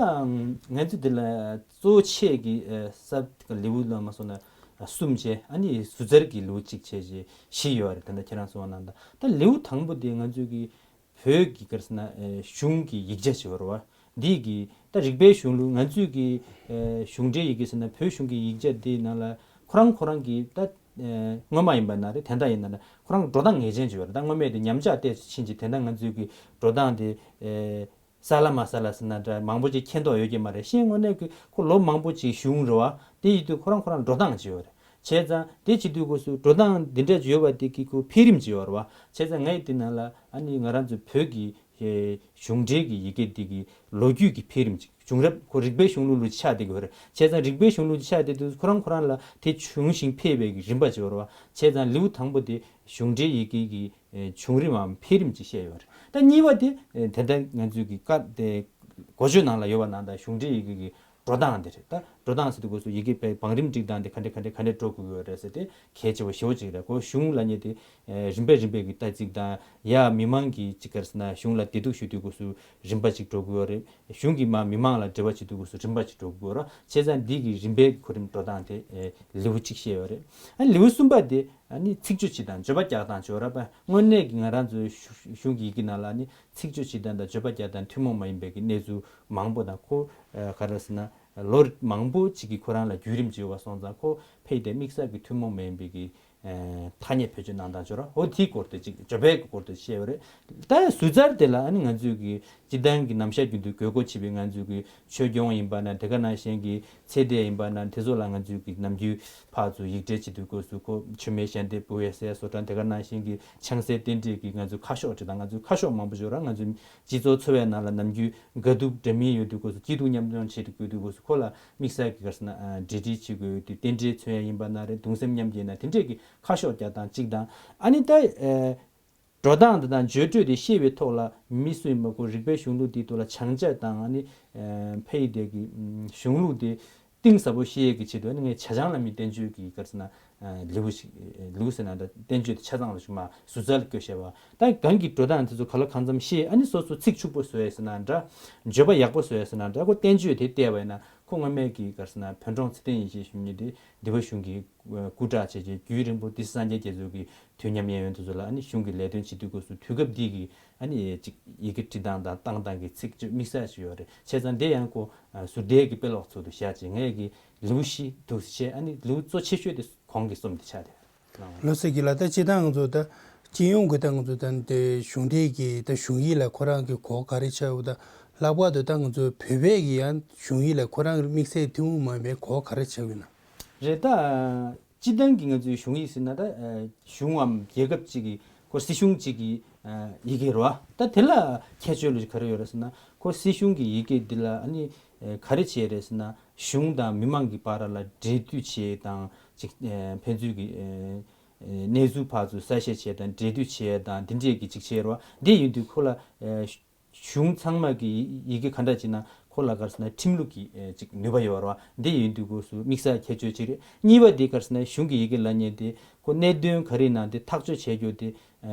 ང་ཚོ་འདི་ལ་གཙོ་ཆེ་གི་ས་ལེའུ་ལ་མ་སོང་ན་གསུམ་བྱས། ཨ་ནི་ཟུར་འཛར་གྱི་ལེའུ་གཅིག་བྱས་བྱས་བཞི་ཡོད་རེད། ད་ལྟ་ཁྱེད་རང་གསུངས་པ་ནང་ད་ད་ལེའུ་དང་པོ་དེ་ང་ཚོའི་གི་བོད་ཀྱི་ག་རེ་ཟེར་ན་གཞུང་གི་ཡིག་ཆ་ཞིག་ཡོད་རེད་བ། འདི་གི་ད་རིག་པའི་གཞུང་ལུགས་ང་ཚོའི་གི་གཞུང་འབྲེལ་ཡི་གེ་ཟེར་ན་བོད་གཞུང་གི་ཡིག་ཆ་འདི་ནང་ལ་ཁོ་རང་ཁོ་རང་གི་ད་སྔོན་མ་ཡིན་པ་ན་རེད། དེ་འདྲ་ཡིན་ན་ན་ཁོ་རང་འགྲོ་སྟངས་ངེས་ཅན་ཅིག་ཡོད་རེད། ད་སྔོན་མའི་དེ་ཉམས་ཆག་བལྟས་ཕྱིན་ཅི་དེ་འདྲ་ང་ཚོའི་གི་འགྲོ་སྟངས་དེ་གསལ་ལ་མ་གསལ་ལ་ཟེར་ན་འདྲ་མང་པོ་ཅིག་མཁྱེན་རྟོགས་ཡོད་ཀྱི་མ་རེད། གཞན་དངོས་གནས་ཀྱི་ཁོ་ལོ་མང་པོ་ཅིག་བཞུགས་རེད་བ། དེ་ཡིན་དུས་ཁོ་རང་ཁོ་རང་འགྲོ་སྟངས་ཅིག་ཡོད་རེད། བྱས་ཙང་དེ་བྱེད་དུས་སྐབས་སུ་འགྲོ་སྟངས་འདི་འདྲ་ཅིག་ཡོད་པ་དེ་གི་ཁོ་འཕེལ་རིམ་ཅིག་ཡོད་རེད་བ། བྱས་ཙང་ངས་དེ་ནང་ལ་ཨ་ནི་ང་རང་ཚོ་བོད་ཀྱི་གཞུང་འབྲེལ་གྱི་ཡི་གེ་འདི་གི་ལོ་རྒྱུས་ཀྱི་འཕེལ་རིམ་ཅིག་བྱུང་རབས་ཁོ་རིག་པའི་གཞུང་ལུགས་ལུགས་ཆགས་བསྡད་ཀྱི་ཡོད་རེད། བྱས་ཙང་རིག་པའི་གཞུང་ལུགས་ཆགས་བསྡད་དུས་ཁོ་རང་ཁོ་རང་ལ་དེ་བྱུང་ཞིང་འཕེལ་བའི་གི་རིམ་པ་ཅིག་ཡོད་རེད་བ། བྱས་ཙང་ལེའུ་དང་པོ་དེ་གཞུང་འབྲེལ་ཡི་གེ་གི་བྱུང་རིམ་མམ་འཕེལ་རིམ་ཅིག་བཤད་ཡོད་རེད། ད་གཉིས་པ་དེ་དེ་ལྟར་ང་ཚོའི་གི་བཀའ་དེ་འགོ་བརྗོད་ནང་ལ་ཡོད་པ་ནང་ལྟར་གཞུང་འབྲེལ་ཡི་གེ་གི་འགྲོ་སྟངས་དེ་རེད། ད་འགྲོ་སྟངས་ཟེར་དུས་སྐབས་སུ་ཡི་གེ་བའི་བང་རིམ་སྒྲིག་སྟངས་དེ་ག་འདྲ་ག་འདྲ་ག་འདྲ་འགྲོ་དགོས་ཀྱི་ཡོད་རེད་ཟེར་དེ་གལ་ཆེ་བ་ཞེ་པོ་ཅིག་རེད། ཁོ་གཞུང་ལ་ཉེ་དེ་རིམ་པས་རིམ་པས་ཀྱི་ལྟ་ཚིགས་དང་ཡ་མི་མང་གི་ཅིག་ག་རེ་ཟེར་ན་གཞུང་ལ་བདེ་སྡུག་ཞུ་དུས་སྐབས་སུ་རིམ་པ་ཅིག་འགྲོ་དགོས་ཡོད་རེད། གཞུང་གིས་མ་མི་མང་ལ་འབྲེལ་བ་བྱེད་དུས་སྐབས་སུ་རིམ་པ་ཅིག་འགྲོ་དགོས་རེད། བྱས་ཙང་འདི་གི་རིམ་པའི་གོ་རིམ་འགྲོ་སྟངས་དེ་ལེའུ་གཅིག་བཤད་ཡོད་རེད། ཨ་ལེའུ་གསུམ་པ་དེ་ཨ་ནི་ཚིག་བརྗོད་བྱེད་སྟངས་བརྗོད་པ་རྒྱག་སྟངས་བརྗོད་ར་པ་དངོས་གནས་ཀྱི་ང་རང་ཚོའི་གཞུང་གི་ཡི་གེ་ནང་ལ་ཨ་ནི་ཚིག་བརྗོད་བྱེད་སྟངས་དང་བརྗོད་པ་རྒྱག་སྟངས་ཐུན་མོང་མ་ཡིན་པའི་གི་གནས་ཚུལ་མང་པོ་དང་ཁོ་ག་རེ་ཟེར་ན་ལོ་མང་པོ་ཅིག་གི་ཁོ་རང་ལ་བརྒྱུད་རིམ་ཅིག་ཡོད་པ་སོང་ཙང་ཁོ་ཕལ་ཆེར་དམིགས་བསལ་གྱི་ཐུན་མོང་མ་ཡིན་པའི་གི་ཐ་སྙད་བེད་སྤྱོད་གནང་སྟངས་ཅིག་ར། འོ་དེའི་སྐོར་དུ་ཅིག་བརྗོད་པའི་སྐོར་དུ་བཤད་ཡོད་རེད། ད་ཟུར་ཙར་དེ་ལ་ཨ་ནི་ང་ཚོའི་གི་སྤྱི་བཏང་གི་ནམ་ཞག་རྒྱུན་དུ་དགོས་མཁོ་ཆེ་བའི་ང་ཚོའི་གི་ཆོས་སྐྱོང་ཡིན་པ་ན་དེ་ག་ནང་བཞིན་གི་ཚེ་འདས་ཡིན་པ་ན་དེ་ཚོ་ལ་ང་ཚོའི་གི་ནམ་རྒྱུན་ཕར་ཚུར་ཡིག་འབྲེལ་བྱེད་དུས་སྐབས་སུ་ཁོ་མཆོད་མེ་ཞལ་འདེབས་འབུལ་བའི་ཟས་བཟོ་གྲྭ་དེ་ག་ནང་བཞིན་གི་ཆང་སའི་རྟེན་འབྲེལ་གྱི་ང་ཚོའི་ཁ་ཤོག་ཅིག་དང་ང་ཚོའི་ཁ་ཤོག་མང་པོ་ཞིག་ཡོད་ར། ང་ཚོའི་སྤྱི་ཚོགས་འཚོ་བའི་ནང་ལ་ནམ་རྒྱུན་དགའ་སྡུག་འདྲ་མིན་ཡོད་དུས་སྐབས་སུ་སྐྱིད་སྡུག་མཉམ་མྱོང་བྱེད་དུས་སྐབས་སུ་ཁོ་ལ་དམིགས་བསལ་གྱི་ག་རེ་ཟེར་ན་འབྲེལ་འདྲིས་བྱེད་དགོས་ཡོད་དུས་རྟེན་འབྲེལ་མཚོན་ཡ་ཡིན་པ་ན་རེད། གདུང་སེམས་མཉམ་སྐྱེད་ཡིན་ན་དེ་འདྲས་ཀྱི་ཁ་ཤོག་རྒྱག་སྟངས་གཅིག་དང་། ཨ་ནི་ད་ འགྲོ་སྟངས་དེ་དང་བརྗོད་སྤྲོས་དེ་ཤེས་པའི་ཐོག་ལ་མི་སུ་ཡིན་པ་ཁོ་རིག་པའི་གཞུང་ལུགས་དེའི་ཐོག་ལ་སྦྱང་བྱ་དང་ཨ་ནི་ཕ་ཡི་དེ་གི་གཞུང་ལུགས་དེ་གཏིང་ཟབ་པོ་ཤེས་ཡས་ཀྱི་ཆེད་དུ་ཨ་ནི་ངས་བྱ་བྱང་བླ་མའི་བསྟན་བཅོས་ཀྱི་ག་རེ་ཟེར་ན་ལེའུ་ཞིག་ལེའུ་ཟེར་ན་འདྲ་བསྟན་བཅོས་དེ་ཆ་ཚང་ལ་ཞིག་མ་ཟུར་ཟ་ལ་བཀོད་བཞག་པ་ད་གང་གི་འགྲོ་སྟངས་དེ་ཚོ་ག་ལ་གང་འཚམ་ཤེས་ཨ་ནི་སོ་སོ་ཚིག་ཕྱུག་པོ་བཟོ་ཡས་ཟེར་ན་འདྲ་བརྗོད་པ་ཡག་པོ་བཟོ་ཡས་ཟེར་ན་འདྲ་ཁོ་བསྟན་བཅོས་དེ་བལྟས་པ་ཡིན་ན་ཁོ་སྔ་མའི་གི་ག་རེ་ཟེར་ན་བོད་འབྲོང་ཚེ་བརྟན་ཡེ་ཤེས་ཞུ་མཁན་དེ་འདི་པ་གཞུང་གི་སྐུ་དྲག་བྱས་རྗེས་རྒྱུད་རིང་པོ་ཏི་སེ་སངས་རྒྱས་རྒྱ་མཚོ་གི་དུས་མཉམ་གཡས་གཡོན་དེ་ཚོ་ལ་ཨ་ནི་གཞུང་གི་ལས་དོན་བྱེད་དུས་སྐབས་སུ་དུས་སྐབས་འདི་གི་ཨ་ནི་ཅིག་ཡི་གེ་བྲིས་སྟངས་དང་བཏང་སྟངས་ཀྱི་ཚིག་བརྗོད་དམིགས་བསལ་ཞིག་ཡོད་རེད། བྱས་ཙང་དེ་ཡང་ཁོ་ཟུར་བལྟས་ཀྱི་དཔེ་ཀློག་ཚུལ་དུ་བཞག་ཅིང་ངས་ཀྱི་ལེའུ་བཞི་འདུག་སེ་བྱས་ཨ་ནི་ལེའུ་གཙོ་ཆེ་ཤོས་དེ་གོང་གི་གསུམ་དེ་ཆགས་ཏེ། ལགས་སོ་ལགས་སོ་རྒན་ལགས། ད་སྤྱིར་བཏང་ང་ཚོ་ད་སྤྱི་ཡོངས་ཀྱི་ད་ང་ཚོ་ད་འདི་གཞུང་འབྲེལ་གྱི་ད་གཞུང་ཡིག་ལ་ཁོ་རང་གི་གོ་ག་རེ་ཆགས་ཡོད་ད་ལྷག་པར་དུ་ད་ང་ཚོ་བོད་པའི་གི་ཡང་གཞུང་ཡིག་ལ་ཁོ་རང་གི་དམིགས་བསལ་ཐུན་མོང་མ་ཡིན་པའི་གོ་ག་རེ་ཆགས་ཡོད་ན། རེད་ད། སྤྱི་བཏང་གི་ང་ཚོའི་གཞུང་ཡིག་ཟེར་ན་ད་གཞུང་ངམ་རྒྱལ་ཁབ་ཅིག་གི་ཁོ་སྲིད་གཞུང་ཅིག་གི་ཡི་གེ་རེད་བ། ད་དེ་ལ་ཁྱད་ཆོས་ལ་ག་རེ་ཡོད་རེད་ཟེར་ན་ཁོ་སྲིད་གཞུང་གི་ཡི་གེ་འདི་ལ་ཨ་ནི་ག་རེ་བྱས་རེད་ཟེར་ན་གཞུང་དང་མི་མང་གི་བར་ལ་འབྲེལ་མཐུད་བྱེད་དང་ཅིག་ཕན་ཚུན་གྱི་གནས་ཚུལ་ཕར་ཚུར་གསལ་བཤད་བྱེད་དང་འབྲེལ་མཐུད་བྱེད་དང་འདི་འདྲས་ཀྱི་ཅིག་བྱས་རེད་བ། འདི་ཡིན་དུས་ཁོ་ལ་གཞུང་ཚང་མ་གི་ཡི་གེ་ག་འདྲ་ཅིག་ན་ཁོ་ལ་ག་རེ་ཟེར་ན་ཁྲིམས་ལུགས་ཀྱི་ཅིག་ནུས་པ་ཡོད་རེད་བ། འདི་ཡིན་དུས་སྐབས་སུ་དམིགས་བསལ་ཁྱད་ཆོས་ཅིག་རེད། གཉིས་པ་འདི་ག་རེ་ཟེར་ན་གཞུང་གི་ཡི་གེ་ལབ་མཁན་དེ་ཁོ་གནད་དོན་ག་རེ་ཡིན་ན་དེ་ཐག་གཅོད་བྱེད་རྒྱུ་དེ་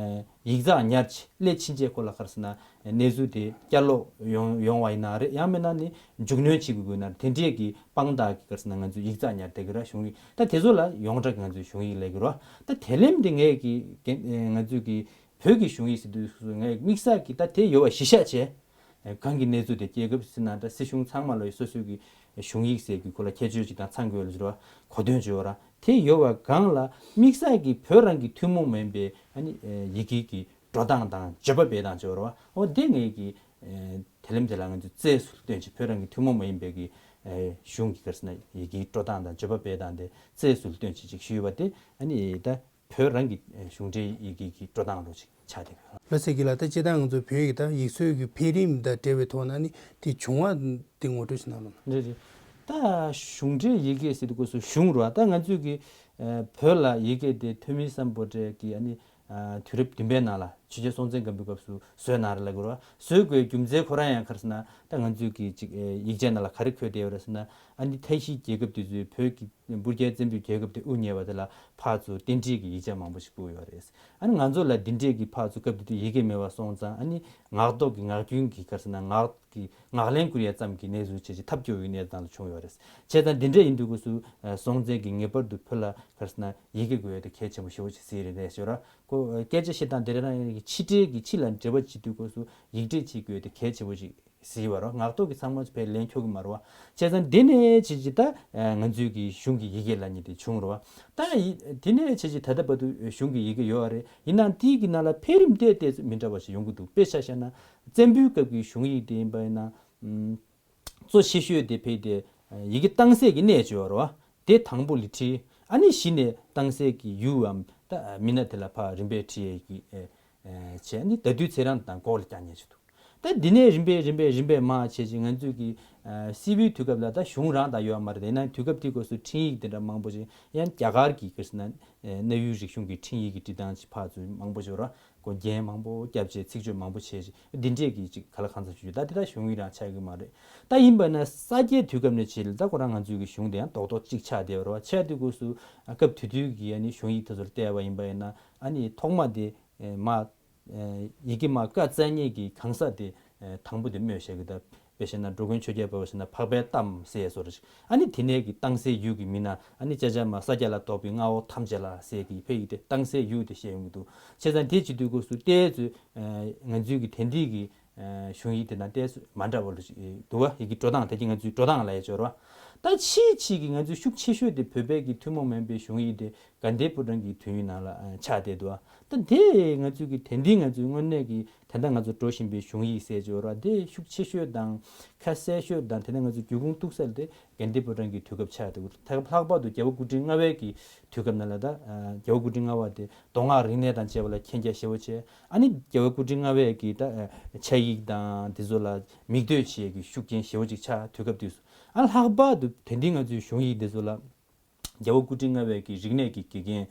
ཡིག་ཚགས་ཉར་ཆེ་སླེབས་ཕྱིན་ཆད་ཁོ་ལ་ག་རེ་ཟེར་ན་གནས་ཚུལ་དེ་བསྐྱར་ལོག་ཡོང་ཡོང་བ་ཡིན་ན་རེད། ཡང་མིན་ན་ནི་མཇུག་སྣོན་བྱེད་དགོས་དགོས་ན་དེ་འདྲས་ཀྱི་དཔང་རྟགས་ཀྱི་ག་རེ་ཟེར་ན་ང་ཚོས་ཡིག་ཚགས་ཉར་བསྡད་ཀྱི་ར་གཞུང་ཡིག་ད་དེ་ཚོ་ལ་ཡོངས་གྲགས་ཀྱི་ང་ཚོས་གཞུང་ཡིག་ལབ་ཀྱི་ར། ད་དེ་ལེམ་དེ་ངས་ཀྱི་ང་ཚོས་ཀྱི་བོད་ཀྱི་གཞུང་ཡིག་ཟེར་དུས་སུ་ངས་དམིགས་བསལ་གྱི་ད་དེ་ཡོད་པ་གཞི་བཞག་བྱས། གང་གི་གནས་ཚུལ་དེ་རྒྱལ་ཁབ་ཟེར་ན་འདྲ་སྲིད་གཞུང་ཚང་མ་ལ་སོ་སོའི་གི་གཞུང་ཡིག་ཟེར་གི་ཁོ་ལ་ཁྱད་ཆོས་ཅིག་དང་ཚང་དགོས་ལ་ཟེར་བ་གོ་དོན་བརྗོད་ར་དེ་ཡོད་པ་གང་ལ་དམིགས་བསལ་གྱི་བོད་རང་གི་ཐུན་མོང་མ་ཡིན་པའི་ཨ་ནི་ཡི་གེ་གི་འགྲོ་སྟངས་དང་བརྗོད་པ་སྤེལ་སྟངས་བརྗོད་ར་འོ་དེ་ངས་གི་དེ་ལེམ་དེ་ལ་ང་ཚོས་རྩལ་སུ་སྟོན་ཅིག་བོད་རང་གི་ཐུན་མོང་མ་ཡིན་པའི་གི་གཞུང་གི་ག་རེ་ཟེར་ན་ཡི་གེའི་འགྲོ་སྟངས་དང་བརྗོད་པ་སྤེལ་སྟངས་དེ་རྩལ་སུ་སྟོན་ཅིག་ཅིག་ཞུས་པ་དེ་ཨ་ནི་ད། བོད་རང་གི་གཞུང་འབྲེལ་ཡི་གེ་གི་འགྲོ་སྟངས་ལོ་ཅིག་ཆགས་བསྡད་ཡོད། ལགས་སོ་རྒན་ལགས། ད་སྤྱིར་བཏང་ང་ཚོ་བོད་ཀྱི་ད་ཡིག་སྲོལ་གྱི་འཕེལ་རིམ་དང་འབྲེལ་བའི་ཐོག་ན་ནི་དེ་བྱུང་བ་དེ་ངོ་སྤྲོད་ཞིག་གནང་རོགས་གནང་། རེད་རེད། ད་གཞུང་འབྲེལ་ཡི་གེ་ཟེར་དུས་སྐབས་སུ་གཞུང་རུ་ད་ང་ཚོས་ཀྱི་བོད་ལ་ཡི་གེ་དེ་ཐོན་མི་སམ་བྷོ་ཊ་གི་ཨ་ནི་དུས་རབས་བདུན་པའི་ནང་ལ་ཆོས་རྒྱལ་སྲོང་བཙན་སྒམ་པོའི་སྐབས་སུ་བཟོས་གནང་རེད་ལབ་དགོས་རེད་བ། བཟོས་དགོས་རྒྱུ་མཚན་ཁོ་རང་ཡང་ག་རེ་ཟེར་ན་ད་ང་ཚོས་ཀྱི་ཅིག་ཡིག་ཆའི་ནང་ལ་ག་རེ་འཁོད་བསྡད་ཡོད་རེད་ཟེར་ན་ཨ་ནི་མཐའ་བཞིའི་རྒྱལ་ཁབ་དེ་ཚོས་བོད་ཀྱི་སྤུར་རྒྱལ་བཙན་པོའི་རྒྱལ་ཁབ་དེ་དབུ་བརྙེས་པ་དེ་ལ་ཕར་ཚུར་རྟེན་འབྲེལ་གྱི་ཡིག་ཆ་མང་པོ་ཞིག་བསྐུར་ཡོད་རེད། ཨ་ནི་ང་ཚོ་ལ་འདི་འདྲས་ཀྱི་ཕར་ཚུར་སྐབས་དེ་དུས་ཡི་གེ་མེད་པ་སོང་ཙང་ཨ་ནི་ངག་ཐོག་གི་ངག་རྒྱུན་གྱི་ག་རེ་ཟེར་ན་ངག་གི་ངག་ལེན་བསྐུར་ཡ་ཙམ་གྱི་གནས་ཚུལ་བྱས་རྗེས་ཐབས་སྐྱོ་བའི་གནས་སྟངས་ལ་བྱུང་ཡོད་རེད། བྱས་ཙང་འདི་འདྲས་ཡིན་དུས་སྐབས་སུ་སྲོང་བཙན་གྱིས་ངེས་པར་དུ་བོད་ལ་ག་རེ་ཟེར་ན་ཡི་གེ་དགོས་ཡ་དེ་གལ་ཆེན་པོ་ཞེ་པོ་ཅིག་གཟིགས་རེད་ཟེར་ར། ཁོ་སྐད་ཆ་བཤད་སྟངས་དེ་རེ་རང་ཡིན་གྱི་ཕྱི་འབྲེལ་གྱི་ཕྱི་ལ་འབྲེལ་བ་བྱེད་དུས་སྐབས་སུ་ཡིག་འབྲེལ་བྱེད་དགོས་ཡ་དེ་གལ་ཆེན་པོ་ཅིག་གཟིགས་པ་རོ། ངག་ཐོག་གི་ཚང་མ་ཕར་ལེན་ཆོག་གི་མ་རེད་བ། བྱས་ཙང་འདི་ནས་བྱས་ཀྱི་ད་ང་ཚོའི་གི་གཞུང་གི་ཡི་གེ་ལབ་མཁན་དེ་བྱུང་རེད་བ། ད་ཡི་དེ་ནས་བྱས་ཀྱི་ད་ལྟ་བར་དུ་གཞུང་གི་ཡི་གེ་ཡོད་རེད། ཡིན་ནའང་དེའི་གི་ནང་ལ་འཕེལ་རིམ་ཏོག་ཙམ་མི་འདྲ་བ་ཞིག་ཡོང་གི་འདུག་དཔེ་ཆ་བཞག་ན་བཙན་པོའི་སྐབས་ཀྱི་གཞུང་ཡིག་དེ་ཡིན་པ་ཡིན་ན། ཨུམ། གཙོ་ཆེ་ཤོས་དེ་ཕལ་ཏེ་ཡི་གེ་གཏང་སའི་གི་གནས་བྱས་པ་རེད་བ། དེ་དང་པོ་ལ་བྲིས། ཨ་ནི་གཞི་ནས་གཏང་སའི་གི་ཡུལ་བམ་ད་མི་སྣ་དེ་ལ་ཕར་རིམ་པས་བྲིས་ཡས་ཀྱི་བྱས་ནི་ད་དུས་ཚེ་རིང་དང་འགོག་ལ་བཀྱག་ཉེན་ཆེ་འདུག་ད་འདི་ནས་རིམ་པས་རིམ་པས་རིམ་པས་མར་བྱས་ཀྱི་ང་ཚོས་ཀྱི་སིལ་བུའི་དུས་སྐབས་ལ་ད་གཞུང་རང་ད་ཡོད་མ་རེད། ཡིན་ན་དུས་སྐབས་དེའི་སྐབས་སུ་འཕྲིན་ཡིག་དེ་འདྲ་མང་པོ་ཞིག་ཡང་རྒྱ་གར་གྱི་ག་རེ་ཟེར་ན་གནའ་ཡུལ་རིག་གཞུང་གི་འཕྲིན་ཡིག་གི་བྲིས་སྟངས་ཀྱི་ཕར་ཚུར་མང་པོ་ཞིག་ར། སྒོ་རྒྱན་མང་པོ་བརྒྱབ་བྱས་ཚིག་བརྗོད་མང་པོ་བྱས་བྱས་འདི་འདྲས་ཀྱི་ཅིག་ག་ལ་གང་འཚམ་ཞུ་རྒྱུ་ད་དེ་ད་གཞུང་ཡིག་རང་ཆགས་ཀྱི་མ་རེད། ད་ཡིན་པ་ན་ས་སྐྱའི་དུས་སྐབས་ནས་བྱས་ལ་ད་ཁོ་རང་ང་ཚོའི་གི་གཞུང་དེ་ཡང་རྡོག་རྡོག་གཅིག་ཆགས་བསྡད་པ་རེད་བ། ཆགས་དུས་སྐབས་སུ་སྐབས་དེ་དུས་ཀྱི་ཨ་ནི་གཞུང་ཡིག་དེ་ཚོར་བལྟས་པ་ཡིན་པ་ཡིན་ན་ཨ་ནི་ཐོག་མ་དེ་མ་ཡི་གེ་མ་ཀ་རྩ་གཉིས་ཀྱི་གང་ཟག་དེ་དང་པོ་དེ་སྨོས་བྱས་ཀྱི་ད། དཔེ་བཤད་ན་འགྲོ་མགོན་ཆོས་རྒྱལ་འཕགས་པ་བཤད་ན་འཕགས་པའི་གཏམ་ཟེར་བཟོ་འདྲ་ཞིག་ཨ་ནི་དེ་ནས་ཀྱི་གཏང་སའི་ཡུལ་གྱི་མི་སྣ་ཨ་ནི་ཅ་ཅ་མ་ས་སྐྱ་ལ་གཏོགས་པའི་མངའ་འོག་ཐམས་ཅད་ལ་ཟེར་གྱི་ཕ་ཡིག་དེ་གཏང་སའི་ཡུལ་དེ་བཤད་ཡོང་གི་འདུག་བྱས་ཙང་དེ་བྱེད་དུས་སྐབས་སུ་ཏོག་ཙམ་ང་ཚོའི་གི་དེང་དུས་ཀྱི་གཞུང་ཡིག་དེ་དང་ཏོག་ཙམ་མ་འདྲ་བ་ལ་ཞིག་འདུག་བ། ཡི་གེ་འགྲོ་སྟངས་དེ་གྱི་ང་ཚོའི་འགྲོ་སྟངས་ལ་ཡ་སྦྱོར་བ། ད་ཕྱིའི་ཕྱིའི་གི་ང་ཚོའི་ཤུགས་ཆེ་ཤོས་དེ་བོད་པའི་གི་ཐུན་མོང་མ་ཡིན་པའི་གཞུང་ཡིག་དེ་དགའ་ལྡན་ཕོ་བྲང་གི་དུས་ཡུན་ནང་ལ་ཆགས་བསྡད་འདུག་ད་དེ་ང་ཚོའི་གི་དེང་དུས་ང་ཚོའི་དངོས་གནས་ཀྱི་ད་ལྟ་ང་ཚོ་འགྲོ་བཞིན་པའི་གཞུང་ཡིག་ཟེར་གྱི་ཡོད་ར། དེ་ཤུགས་ཆེ་ཤོས་དང་ཁ་གསལ་ཤོས་དང་དེ་ནས་ང་ཚོ་རྒྱུད་ཁུངས་གཏུག་ས་དེ་དགའ་ལྡན་ཕོ་བྲང་གི་དུས་སྐབས་ཆགས་འདུག་ད་ལྷག་པར་དུ་རྒྱལ་བ་སྐུ་ཕྲེང་ལྔ་པའི་གི་དུས་སྐབས་ནང་ལ་ད་རྒྱལ་བ་སྐུ་ཕྲེང་ལྔ་པ་དེ་མདོ་སྔགས་རིག་གནས་དང་བཅས་པ་ལ་མཁྱེན་རྒྱ་ཞེ་པོ་ཆེ། ཨ་ནི་རྒྱལ་བ་སྐུ་ཕྲེང་ལྔ་པའི་གི་ད་ཕྱག་ཡིག་དང་དེ་ཚོ་ལ་མིག་ལྟོས་བྱེད་ཀྱི་ཤུགས་རྐྱེན་ཞེ་པོ་ཅིག་ཆགས་དུས་སྐབས་དུས་སུ། ཨ་ལྷག་པར་དུ་དེང་དུས་ང་ཚོའི་གཞུང་ཡིག་དེ་ཚོ་ལ། རྒྱལ་བ་སྐུ་ཕྲེང་ལྔ་པའི་གི་རིག་གནས་ཀྱི་དགེ་རྒན།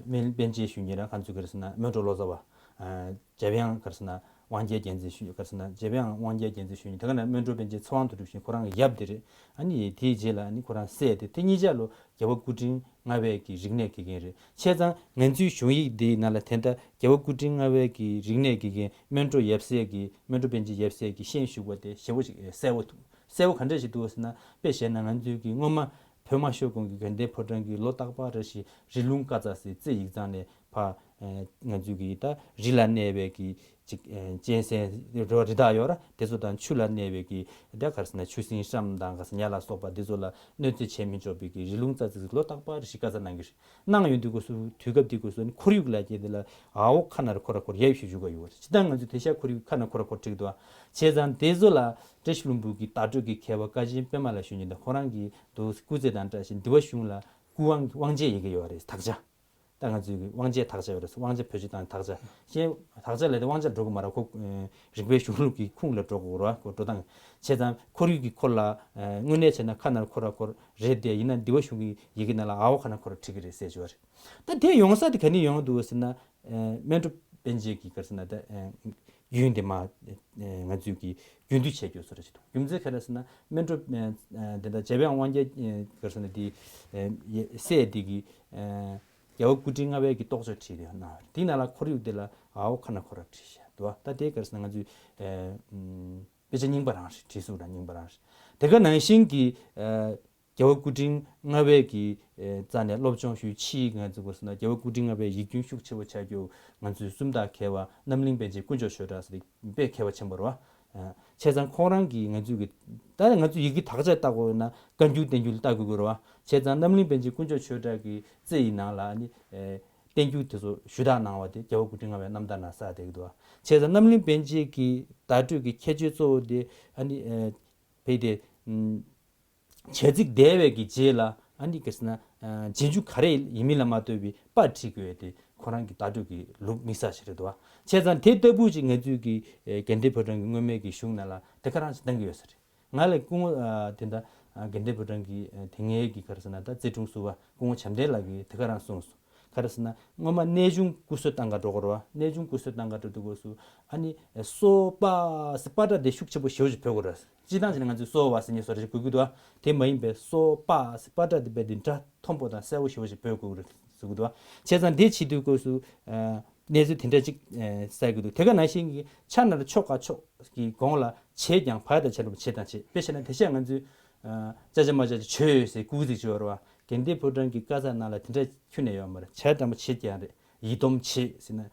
སྨན་པཎ་ཆེན་ཞུ་མཁན་ར་ཁོང་ཚོ་ག་རེ་ཟེར་ན་སྨོན་གྲོགས་བློ་བཟང་བ། འཇམ་དབྱངས་ག་རེ་ཟེར་ན་དབང་རྒྱལ་རྒྱལ་མཚན་ཞུས། ག་རེ་ཟེར་ན་འཇམ་དབྱངས་དབང་རྒྱལ་རྒྱལ་མཚན་ཞུས་ནས་དེ་ག་ནས་སྨོན་གྲུབ་པཎ་ཆེན་ཚེ་དབང་དོན་གྲུབ་ཞུས། ཁོ་རང་གི་ཡབ་དེ་རེད། ཨ་ནི་དེའི་རྗེས་ལ་ཨ་ནི་ཁོ་རང་སྲས་དེ་དེ་གཉིས་ཆ་ལོ་རྒྱལ་བ་སྐུ་ཕྲེང་ལྔ་པའི་གི་རིག་གནས་དགེ་རྒན་རེད། བྱས་ཙང་ང་ཚོའི་གཞུང་ཡིག་འདིའི་ནང་ལ་དེ་ལྟར་རྒྱལ་བ་སྐུ་ཕྲེང་ལྔ་པའི་གི་རིག་གནས་དགེ་རྒན་སྨོན་གྲུབ་ཡབ་སྲས་ཀྱི་སྨོན་གྲུབ་པཎ་ཆེན་ཡབ་སྲས་ཀྱི་ཤན་ཞུགས་པ་དེ་ཞེ་པོ་ཅིག་གསལ་པོ་འདུག་གསལ་པོ་ག་འདྲ་ཞིག་འདུག་ཟེར་ན། དཔེ་བཞག་ན་ང་ཚོའི་གི་སྔོན་མ་བོད་མ་ཤོར་གོང་གི་དགའ་ལྡན་ཕོ་བྲང་གི་ལོ་རྟག་པར་རེ་བཞིན་རི་ལུང་དཀར་རྩ་ཟེར་རྩེ་ཡིག་ཚང་ནས་ཕར་ང་ཚོའི་གི་ད་རི་ལ་གནས་པའི་གི་ཅིག་གཅན་གཟན་རི་རི་དྭགས་ཡོད་ར། དེ་ཚོ་དང་ཆུ་ལ་གནས་པའི་གི་ད་ག་རེ་ཟེར་ན་ཆུ་སྲིན་ཧྲམ་དང་ག་ཟེར་ཉ་ལ་སོགས་པ་དེ་ཚོ་ལ་གནོད་འཚེ་བྱེད་མི་ཆོག་པའི་གི་རི་ལུང་རྩ་རྩེ་ལོ་རྟག་པར་རེ་བཞིན་དཀར་རྩ་གནང་གི་རེད། གནང་ཡོང་དུས་སྐབས་སུ་དུས་སྐབས་དེའི་སྐབས་སུ་ཁོར་ཡུག་ལ་བརྟེན་ཏེ་ལ་ཨའོ་ཁ་ནར་ཁོ་ར་ཁོར་ཡབ་ཞུ་རྒྱུ་ག་ཡོད་རེད། ཇི་ལྟར་ང་ཚོས་དེ་ཤ་ཁོར་ཡུག་ཁ་ནར་ཁོ་ར་ཁོར་བྲིས་འདུག་བྱས་ཙང་དེ་ཚོ་ལ་བཀྲ་ཤིས་ལྷུན་པོ་གི་བརྡ་སྤྲོད་ཀྱི་མཁས་པ་ཀ་ཆེན་པད་མ་ལགས་ཞུ་མཁན་དང་ཁོ་རང་གི་འདུག་སྐུ་ཚེ་དང་བཀྲ་ཤིས་འདི་བ་གཞུང་ལ་སྐུ་དབང་དབང་ཆའི་ཡི་གེ་ཡོད་རེད། དག་ཆ། ད་ང་ཚོའི་གི་དབང་ཆའི་དག་ཆ་ཡོད་རེད། དབང་ཆ་བེད་སྤྱོད་བཏང་དག་ཆ། གཞན་དག་ཆ་ལས་དེ་དབང་ཆ་འགྲོ་གི་མ་རེད། ཁོ་རིག་པའི་གཞུང་ལུགས་ཀྱི་ཁུངས་ལ་འགྲོ་དགོས་རེད་བ། ཁོ་འགྲོ་སྟངས། བྱས་ཙང་ཁོར་ཡུག་གི་སྐོར་ལ་དངོས་གནས་བྱས་ན་ཁ་ནར་ཁོ་ར་ཁོར་རེད་དེ། ཡིན་ན་འདི་བ་གཞུང་གི་ཡི་གེ་ནང་ལ་ཨའོ་ཁ་ནར་ཁོ་ར་བྲིས་ཀྱི་རེད་ཟེར་གྱི་ཡོད་རེད། ད་དེ་ཡོང་ས་དེ་ག་ནས་ཡོང་འདུག་ཟེར་ན། སྨན་གྲུབ་པཎ་ཆེན་གྱི་ག་རེ་ཟེར་ན་ད་རྒྱུན་དེ་མ་ང་ཚོས་ཀྱི་རྒྱུན་མཐུད་བྱས་ཀྱི་ཡོད་ས་རེད་ཅེས་འདུག་རྒྱུ་མཚན་ག་རེ་ཟེར་ན་སྨན་གྲུབ་དེ་ད་འཇམ་དབྱངས་དབང་རྒྱལ་ག་རེ་ཟེར་ན་དེ་སྲས་དེ་གི་རྒྱལ་བ་སྐུ་ཕྲེང་ལྔ་པའི་གི་རྟོགས་བརྗོད་བྲིས་ཏེ་ཡོད་ན། དེའི་ནང་ལ་ཁོར་ཡུག་དེ་ལ་ཨའོ་ཁ་ནར་ཁོ་ར་བྲིས་བཞག་འདུག་ད་དེ་ག་རེ་ཟེར་ན་ང་ཚོས་དཔེ་ཆ་རྙིང་པ་རང་རེད། བྲིས་གཟུགས་རང་རྙིང་པ་རང་རེད། དེ་ག་ནང་བཞིན་གྱི་རྒྱལ་བ་སྐུ་ཕྲེང་ལྔ་པའི་གི་རྩ་ནས་སློབ་སྦྱོང་ཞུས། ཕྱིས་ང་ཚོ་ག་རེ་ཟེར་ན་རྒྱལ་བ་སྐུ་ཕྲེང་ལྔ་པའི་ཡིག་རྒྱུན་ཤུགས་ཆེ་བོ་ཆགས་རྒྱུ་ང་ཚོའི་སུམ་རྟགས་མཁས་པ་རྣམ་གླིང་པཎ་ཆེན་དཀོན་མཆོག་ཆོས་གྲགས་ཟེར་དེ་དཔེ་མཁས་པ་ཆེན་པོ་རེད་བ། བྱས་ཙང་ཁོང་རང་གིས་ང་ཚོའི་གི་ད་ང་ཚོ་ཡི་གེ་དག་ཆ་ལྟ་དགོས་ན་བཀའ་འགྱུར་བསྟན་འགྱུར་ལ་ལྟ་དགོས་ཀྱི་རེད་བ། བྱས་ཙང་རྣམ་གླིང་པཎ་ཆེན་དཀོན་མཆོག་ཆོས་གྲགས་ཀྱི་རྩེ་ཡི་ནང་ལ་ནི་བསྟན་འགྱུར་དེ་ཚོ་ཞུ་དག་གནང་བ་དེ་རྒྱལ་བ་སྐུ་ཕྲེང་ལྔ་པའི་རྣམ་ཐར་ནང་གསལ་བསྡད་ཀྱི་འདུག་བ། བྱས་ཙང་རྣམ་གླིང་པཎ་ཆེན་གྱི་བརྡ་སྤྲོད་ཀྱི་ཁྱད་ཆོས་གཙོ་བོ་དེ་ཨ་ནི་བས་དེ། བྱ་ཚིག་འདས་པའི་གི་རྗེས་ལ་ཨ་ནི་ག་རེ་ཟེར་ན། རྗེས་འཇུག་ག་རེ་ཡིན་མིན་ལ་མ་ལྟོས་པའི་པར་བྲིས་དགོས་ཏེ་ཁོ་རང་གི་བརྡ་སྤྲོད་ཀྱི་ལུགས་དམིགས་བསལ་ཞིག་རེད་འདུག་བ། བྱས་ཙང་དེ་ལྟ་བུ་ཅིག་ང་ཚོའི་གི་དགའ་ལྡན་ཕོ་བྲང་གི་སྔོན་མའི་གི་གཞུང་ནང་ལ་དེ་ག་རང་ཞིག་གནང་གི་ཡོད་ས་རེད། ང་ལ་སྐུ་ངོ་དེ་འདྲ་དགའ་ལྡན་ཕོ་བྲང་གི་དེ་སྔའི་གི་ག་རེ་ཟེར་ན་ད་རྩེ་དྲུང་ཟུར་པ་སྐུ་ངོ་བྱམས་ལྡན་ལགས་ཀྱིས་དེ་ག་རང་གསུངས་སོང་། ག་རེ་ཟེར་ན་སྔོན་མ་གནས་ཆུང་སྐུ་བསོད་བཏང་ག་འགྲོ་དགོས་རེད་བ། གནས་ཆུང་སྐུ་བསོད་བཏང་ག་འགྲོ་དུས་སྐབས་སུ་ཨ་ནི་སོ་པ་ཟེར་པ་སྒྲ་དེ་ཤུགས་ཆེན་པོ་ཞེ་པོ་ཅིག་འབོད་དགོས་རེད། སྤྱིར་བཏང་བྱས་ན་ང་ཚོས་སོ་བ་ཟེར་མཁན་བཟོ་འདྲ་ཞིག་གོ་གི་འདུག་བ། དེ་མ་ཡིན་པའི་སོ་པ་ཟེར་པ་སྒྲ་དེ་རྦད་དེ་སྒྲ་མཐོན་པོ་དང་གསལ་པོ་ཞེ་པོ་ཅིག་འབོད་དགོས་རེད་ཟེར་གི་འདུག་བ། བྱས་ཙང་དེ་བྱེད་དུས་སྐབས་སུ་གནས་ཚུལ་དེ་འདྲ་ཅིག་གསལ་གི་འདུག་དེ་ག་ནང་བཞིན་གྱི་ཕྱག་ན་ཆོ་ག་ཆོ་གི་གོང་ལ་བྱེད་ཀྱང་བ་དང་བྱེད་ལ་བྱེད་དང་བྱེད། དཔེ་བྱས་ན་དེ་ཤ་ང་ཚོས་ཅ་ཅ་མ་ཅ་ཅ་བྱོས་ཟེར་སྐུལ་ཚིག་ཅིག་ཡོད་རེད་བ། དགའ་ལྡན་ཕོ་བྲང་གི་བཀའ་རྩ་ནང་ལ་དེ་འདྲ་ཁྱོན་ནས་ཡོད་མ་རེད། བྱ་དང་པོ་བྱེད་ཀྱང་རེད། ཡི་དམ་བྱེད་ཟེར་ན་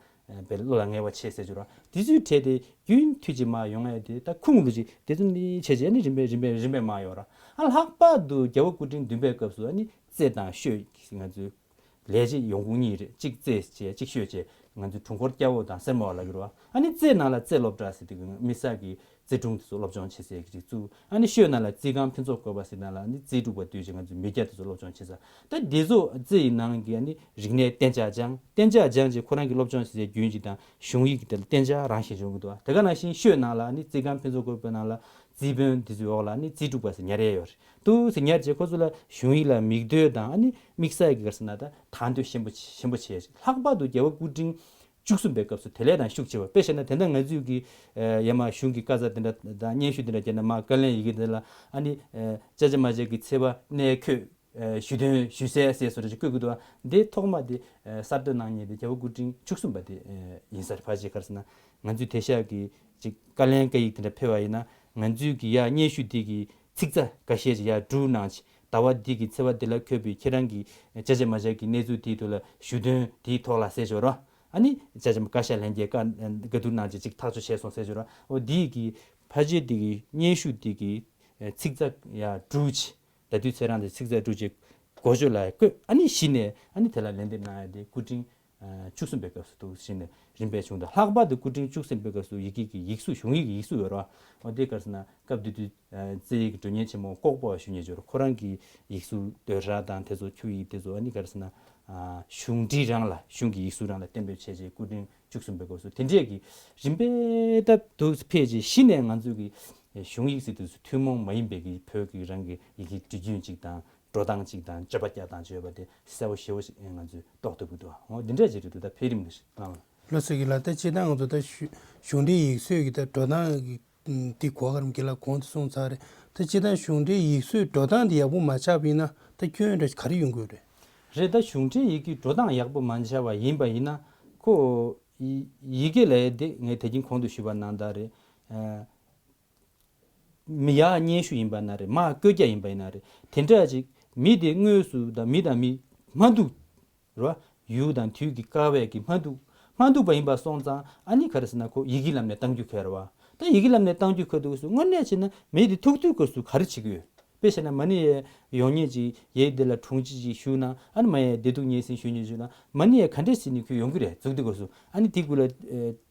བའི་བློ་ལ་ངེས་པ་བྱེད་ཟེར་རྒྱུ་ར། དེ་ཚོའི་གྲས་དེ་རྒྱུན་མཐུད་ཅིག་མ་ཡོང་ཡ་དེ་ད་ཁུངས་ལུགས་ཅིག་དེ་ཚོ་ནི་བྱས་རྗེས་ནི་རིམ་པས་རིམ་པས་རིམ་པས་མ་ཡོང་ར། ཨ་ལྷག་པར་དུ་རྒྱལ་བ་སྐུ་ཕྲེང་བདུན་པའི་སྐབས་སུ་ཨ་ནི་རྩེ་དང་ཤོད་ང་ཚོའི་ལས་བྱེད་ཡོང་ཁུངས་གཉིས་རེད། གཅིག་རྩེ་བྱས་གཅིག་ཤོད་བྱས་ང་ཚོའི་དྲུང་འཁོར་སྐྱ་བོ་དང་སེར་མོ་བ་ལ་གྱུར་བ། ཨ་ནི་རྩེ་ནང་ལ་རྩེ་སློབ་གྲྭ་ཟེར་དེ་གི་དམིགས་བསལ་གྱི་རྩེ་དྲུང་དེ་ཚོ་སློབ་སྦྱོང་བྱེད་སའི་གི་ཅིག་བཙུགས། ཨ་ནི་ཤོད་ནང་ལ་རྩེ་ཁང་ཕུན་ཚོགས་བཀོད་པ་ཟེར་ནང་ལ་ཨ་ནི་རྩེ་དྲུག་པ་དུས་ཀྱི་ང་ཚོའི་མི་སྐྱ་དེ་ཚོ་སློབ་སྦྱོང་བྱེད་ས། ད་འདི་ཚོ་རྩེ་ཡི་ནང་གི་ཨ་ནི་རིག་གནས་གཏན་འཇགས་སྦྱང་། གཏན་འཇགས་སྦྱང་བྱས་ཁོ་རང་གི་སློབ་སྦྱོང་བྱེད་སའི་རྒྱུན་གཅིག་དང་གཞུང་ཡིག་གི་དེ་ལ་གཏན་འཇགས་རང་བཞིན་བྱུང་གི་འདུག་དེ་ག་ནང་བཞིན་ཤོད་ནང་ལ་ཨ་ནི་རྩེ་ཁང་ཕུན་ཚོགས་བཀོད་པའི་ནང་ལ་རྩིས་དཔོན་དེ་ཚོའི་འོག་ལ་ཨ་ནི་རྩེ་དྲུག་པ་ཟེར་ཉར་ཡས་ཡོད་རེད་འདུག་ཟེར། ཉར་བྱས་ཁོ་ཚོ་ལ་གཞུང་ཡིག་ལ་མིག་ལྟོས་དང་ཨ་ནི་དམིགས་བསལ་གྱི་ག་རེ་ཟེར་ན་ད་དང་དོད་ཆེན་པོ་ཆེན་པོ་བྱས། ལྷག་པར་དུ་རྒྱལ་བ་སྐུ་ཕྲེང་བཅུ་གསུམ་པའི་སྐབས་སུ་དེ་ལས་དང་ཤུགས་ཆེ་བ། དཔེ་བཞག་ན་དེ་འདྲ་ང་ཚོས་ཀྱི་ཡ་མ་གཞུང་གི་བཀའ་རྩ་དེ་འདྲ་དང་སྙན་ཞུ་དེ་འདྲ་བརྒྱབ་ན་མ་བཀའ་ལན་ཡི་གེ་དེ་ལ་ཨ་ནི་ཅ་ཅ་མ་ཅ་གི་ཚེ་བ་གནས་འཁོད་ཞུ་དོན་ཞུ་གསལ་ཟེར་བཟོ་འདྲ་ཅིག་བཀོད་ཀྱི་འདུག་འདི་ཐོག་མ་དེ་གསར་གཏོད་གནང་མཁན་དེ་རྒྱལ་བ་སྐུ་ཕྲེང་བཅུ་གསུམ་པ་དེ་ཡིན་ས་རེད། ཕལ་ཆེར་ག་རེ་ཟེར་ན་ང་ཚོས་དེ་ཤག་གི་ཅིག་བཀའ་ལན་བཀའ་ཡིག་དེ་འདྲ་ཕེབས་པ་ཡིན་ན་ང་ཚོས་ཀྱི་ཡ་སྙན་ཞུ་དེ་གི་ཚིག་རྩ་འགའ་ཤས་ཅིག་ཡར་སྒྲུག་གནང་ཅིག་ཟླ་བ་འདི་གི་ཚེས་པ་འདི་ལ་འཁོད་པའི་ཁྱེད་རང་གི་ཅ་ཅ་མ་ཅ་གི་གནས་ཚུལ་དེའི་ཐོག་ལ་ཞུ་དོན་དེའི་ཐོག་ལ་ཟེར་ཞོར་རོ། ཨ་ནི་ཅ་ཅ་མ་བཀའ་ཤག་ལྷན་རྒྱས་བཀའ་བཀའ་བསྡུར་གནང་ཅིག་ཅིག་ཐག་གཅོད་བྱས་སོང་ཟེར་ཞོར་རོ། འོ་འདི་གི་ཕལ་ཆེར་འདི་གི་སྙན་ཞུ་འདི་གི་ཚིག་རྩ་ཡར་སྒྲུག་ཅིག་ད་དུས་ཚེ་རང་དེ་ཚིག་རྩ་སྒྲུག་ཅིག་འགོ་བརྗོད་ལ་བཀོད། ཨ་ནི་གཞི་ནས་ཨ་ནི་དེ་ལ་ལན་འདེབས་གནང་ཡ་དེ་སྐུ་ཕྲེང་བཅུ་གསུམ་པའི་སྐབས་སུ་འདུག་ཟེར་ནས་རིམ་པས་བྱུང་། དང་ལྷག་པར་དུ་སྐུ་ཕྲེང་བཅུ་གསུམ་པའི་སྐབས་སུ་ཡི་གེ་གི་ཡིག་གཟུགས་གཞུང་ཡིག་གི་ཡིག་གཟུགས་ཡོད་རེད་བ། འོ་དེ་ག་རེ་ཟེར་ན་སྐབས་དེ་དུས་རྩེ་ཡི་གི་མགྲོན་གཉེར་ཆེན་མོ་ཀོག་པོ་ཞུ་མཁན་ཅིག་ཡོད་རེད། ཁོ་རང་གི་ཡིག་གཟུགས་འདོད་ར་དང་དེ་ཚོ་ཆོས་ཡིག་དེ་ཚོ་ཨ་ནི་ག་རེ་ཟེར་ན་གཞུང་འབྲི་རང་ལ་གཞུང་གི་ཡིག་གཟུགས་རང་ལ་གཏན་འབེབས་བྱས་རྗེས་སྐུ་ཕྲེང་བཅུ་གསུམ་པའི་སྐབས་སུ་དེ་འདྲས་ཀྱི་རིམ་པས་ད་དུ་ཕེབས་རྗེས་གཞི་ནས་ང་ཚོའི་གི་གཞུང་ཡིག་ཟེར་དུས་སུ་ཐུན་མོང་མ་ཡིན་པའི་གི་བོད་ཀྱི་རང་གི་ཡི་གེ་འབྲི་རྒྱུན་ཅིག་དང་། འགྲོ་སྟངས་གཅིག་དང་སྤྱོད་པ་སྐྱག་དང་བརྗོད་པ་དེ་གསལ་པོ་ཞེ་པོ་ཞིག་ང་ཚོས་རྟོགས་ཐུབ་ཀྱི་འདུག་འོ་འདི་འདྲ་ཅིག་རེད་འདུག་ད་འཕེལ་རིམ་འདི་ཞིག་ལ། ལགས་སོ་རྒན་ལགས། ད་སྤྱིར་བཏང་ང་ཚོ་ད་གཞུང་གཞུང་འབྲེལ་ཡིག་སྲོལ་གྱི་ད་འགྲོ་སྟངས་ཀྱི་འདི་གོ་ག་རམ་རྒན་ལགས་གོང་དུ་གསུངས་ཚར་རེད། ད་སྤྱིར་བཏང་གཞུང་འབྲེལ་ཡིག་སྲོལ་འགྲོ་སྟངས་འདི་ཡག་པོ་མ་ཆགས་པ་ཡིན་ན་ད་སྐྱོན་འདྲ་ག་རེ་ཡོང་གི་ཡོད་རེད། རེད། ད་གཞུང་འབྲེལ་ཡི་གེ་འགྲོ་སྟངས་ཡག་པོ་མ་ཆགས་པ་ཡིན་པ་ཡིན་ན་ཁོ་ཡི་ཡི་གེ་ལ་དེ་ངས་ད་གིན་གོང་དུ་ཞུས་པ་ནང་ལྟར་རེད། ཨ། མི་ཡག་སྙན་ཞུ་ཡིན་པ་ན་རེད། མ་བཀོད་རྒྱ་ཡིན་པ་ཡིན་ན་རེད། དེ་འདྲ་ཅིག་མི་དེ་དངོས་སུ་དང་མི་དང་མི་མ་འདུག་རེད་བ། ཡུལ་དང་དུས་ཀྱི་དཀའ་བས་ཀྱི་མ་འདུག་མ་འདུག་པ་ཡིན་པ་སོང་ཙང་ཨ་ནི་ག་རེ་ཟེར་ན་ཁོ་ཡི་གེ་ལམ་ནས་གཏང་རྒྱུ་ཁེལ་རེད་བ། ད་ཡི་གེ་ལམ་ནས་གཏང་རྒྱུ་ཁེལ་དུས་སུ་དངོས་གནས་བྱས་ན་མི་དེ་ཐུག་དུས་སྐབས་སུ་ག་རེ་བྱེད་ཀྱི་ཡོད། དཔེ་བྱས་ན་མ་ནི་ཡོང་མཁན་ཅིག་ཡས་དེ་ལ་དྲུང་ཆེ་ཅིག་ཞུགས་ན་ཨ་ནི་མ་ཡས་བདེ་སྡུག་སྙན་སེང་ཞུ་མཁན་ཞུགས་ན་མ་ནི་ཡས་ག་འདྲས་ཟེར་ནས་ཁོས་ཡོང་གི་རེད། འཛུགས་དུས་སྐབས་སུ་ཨ་ནི་དེ་ཀུ་ལ་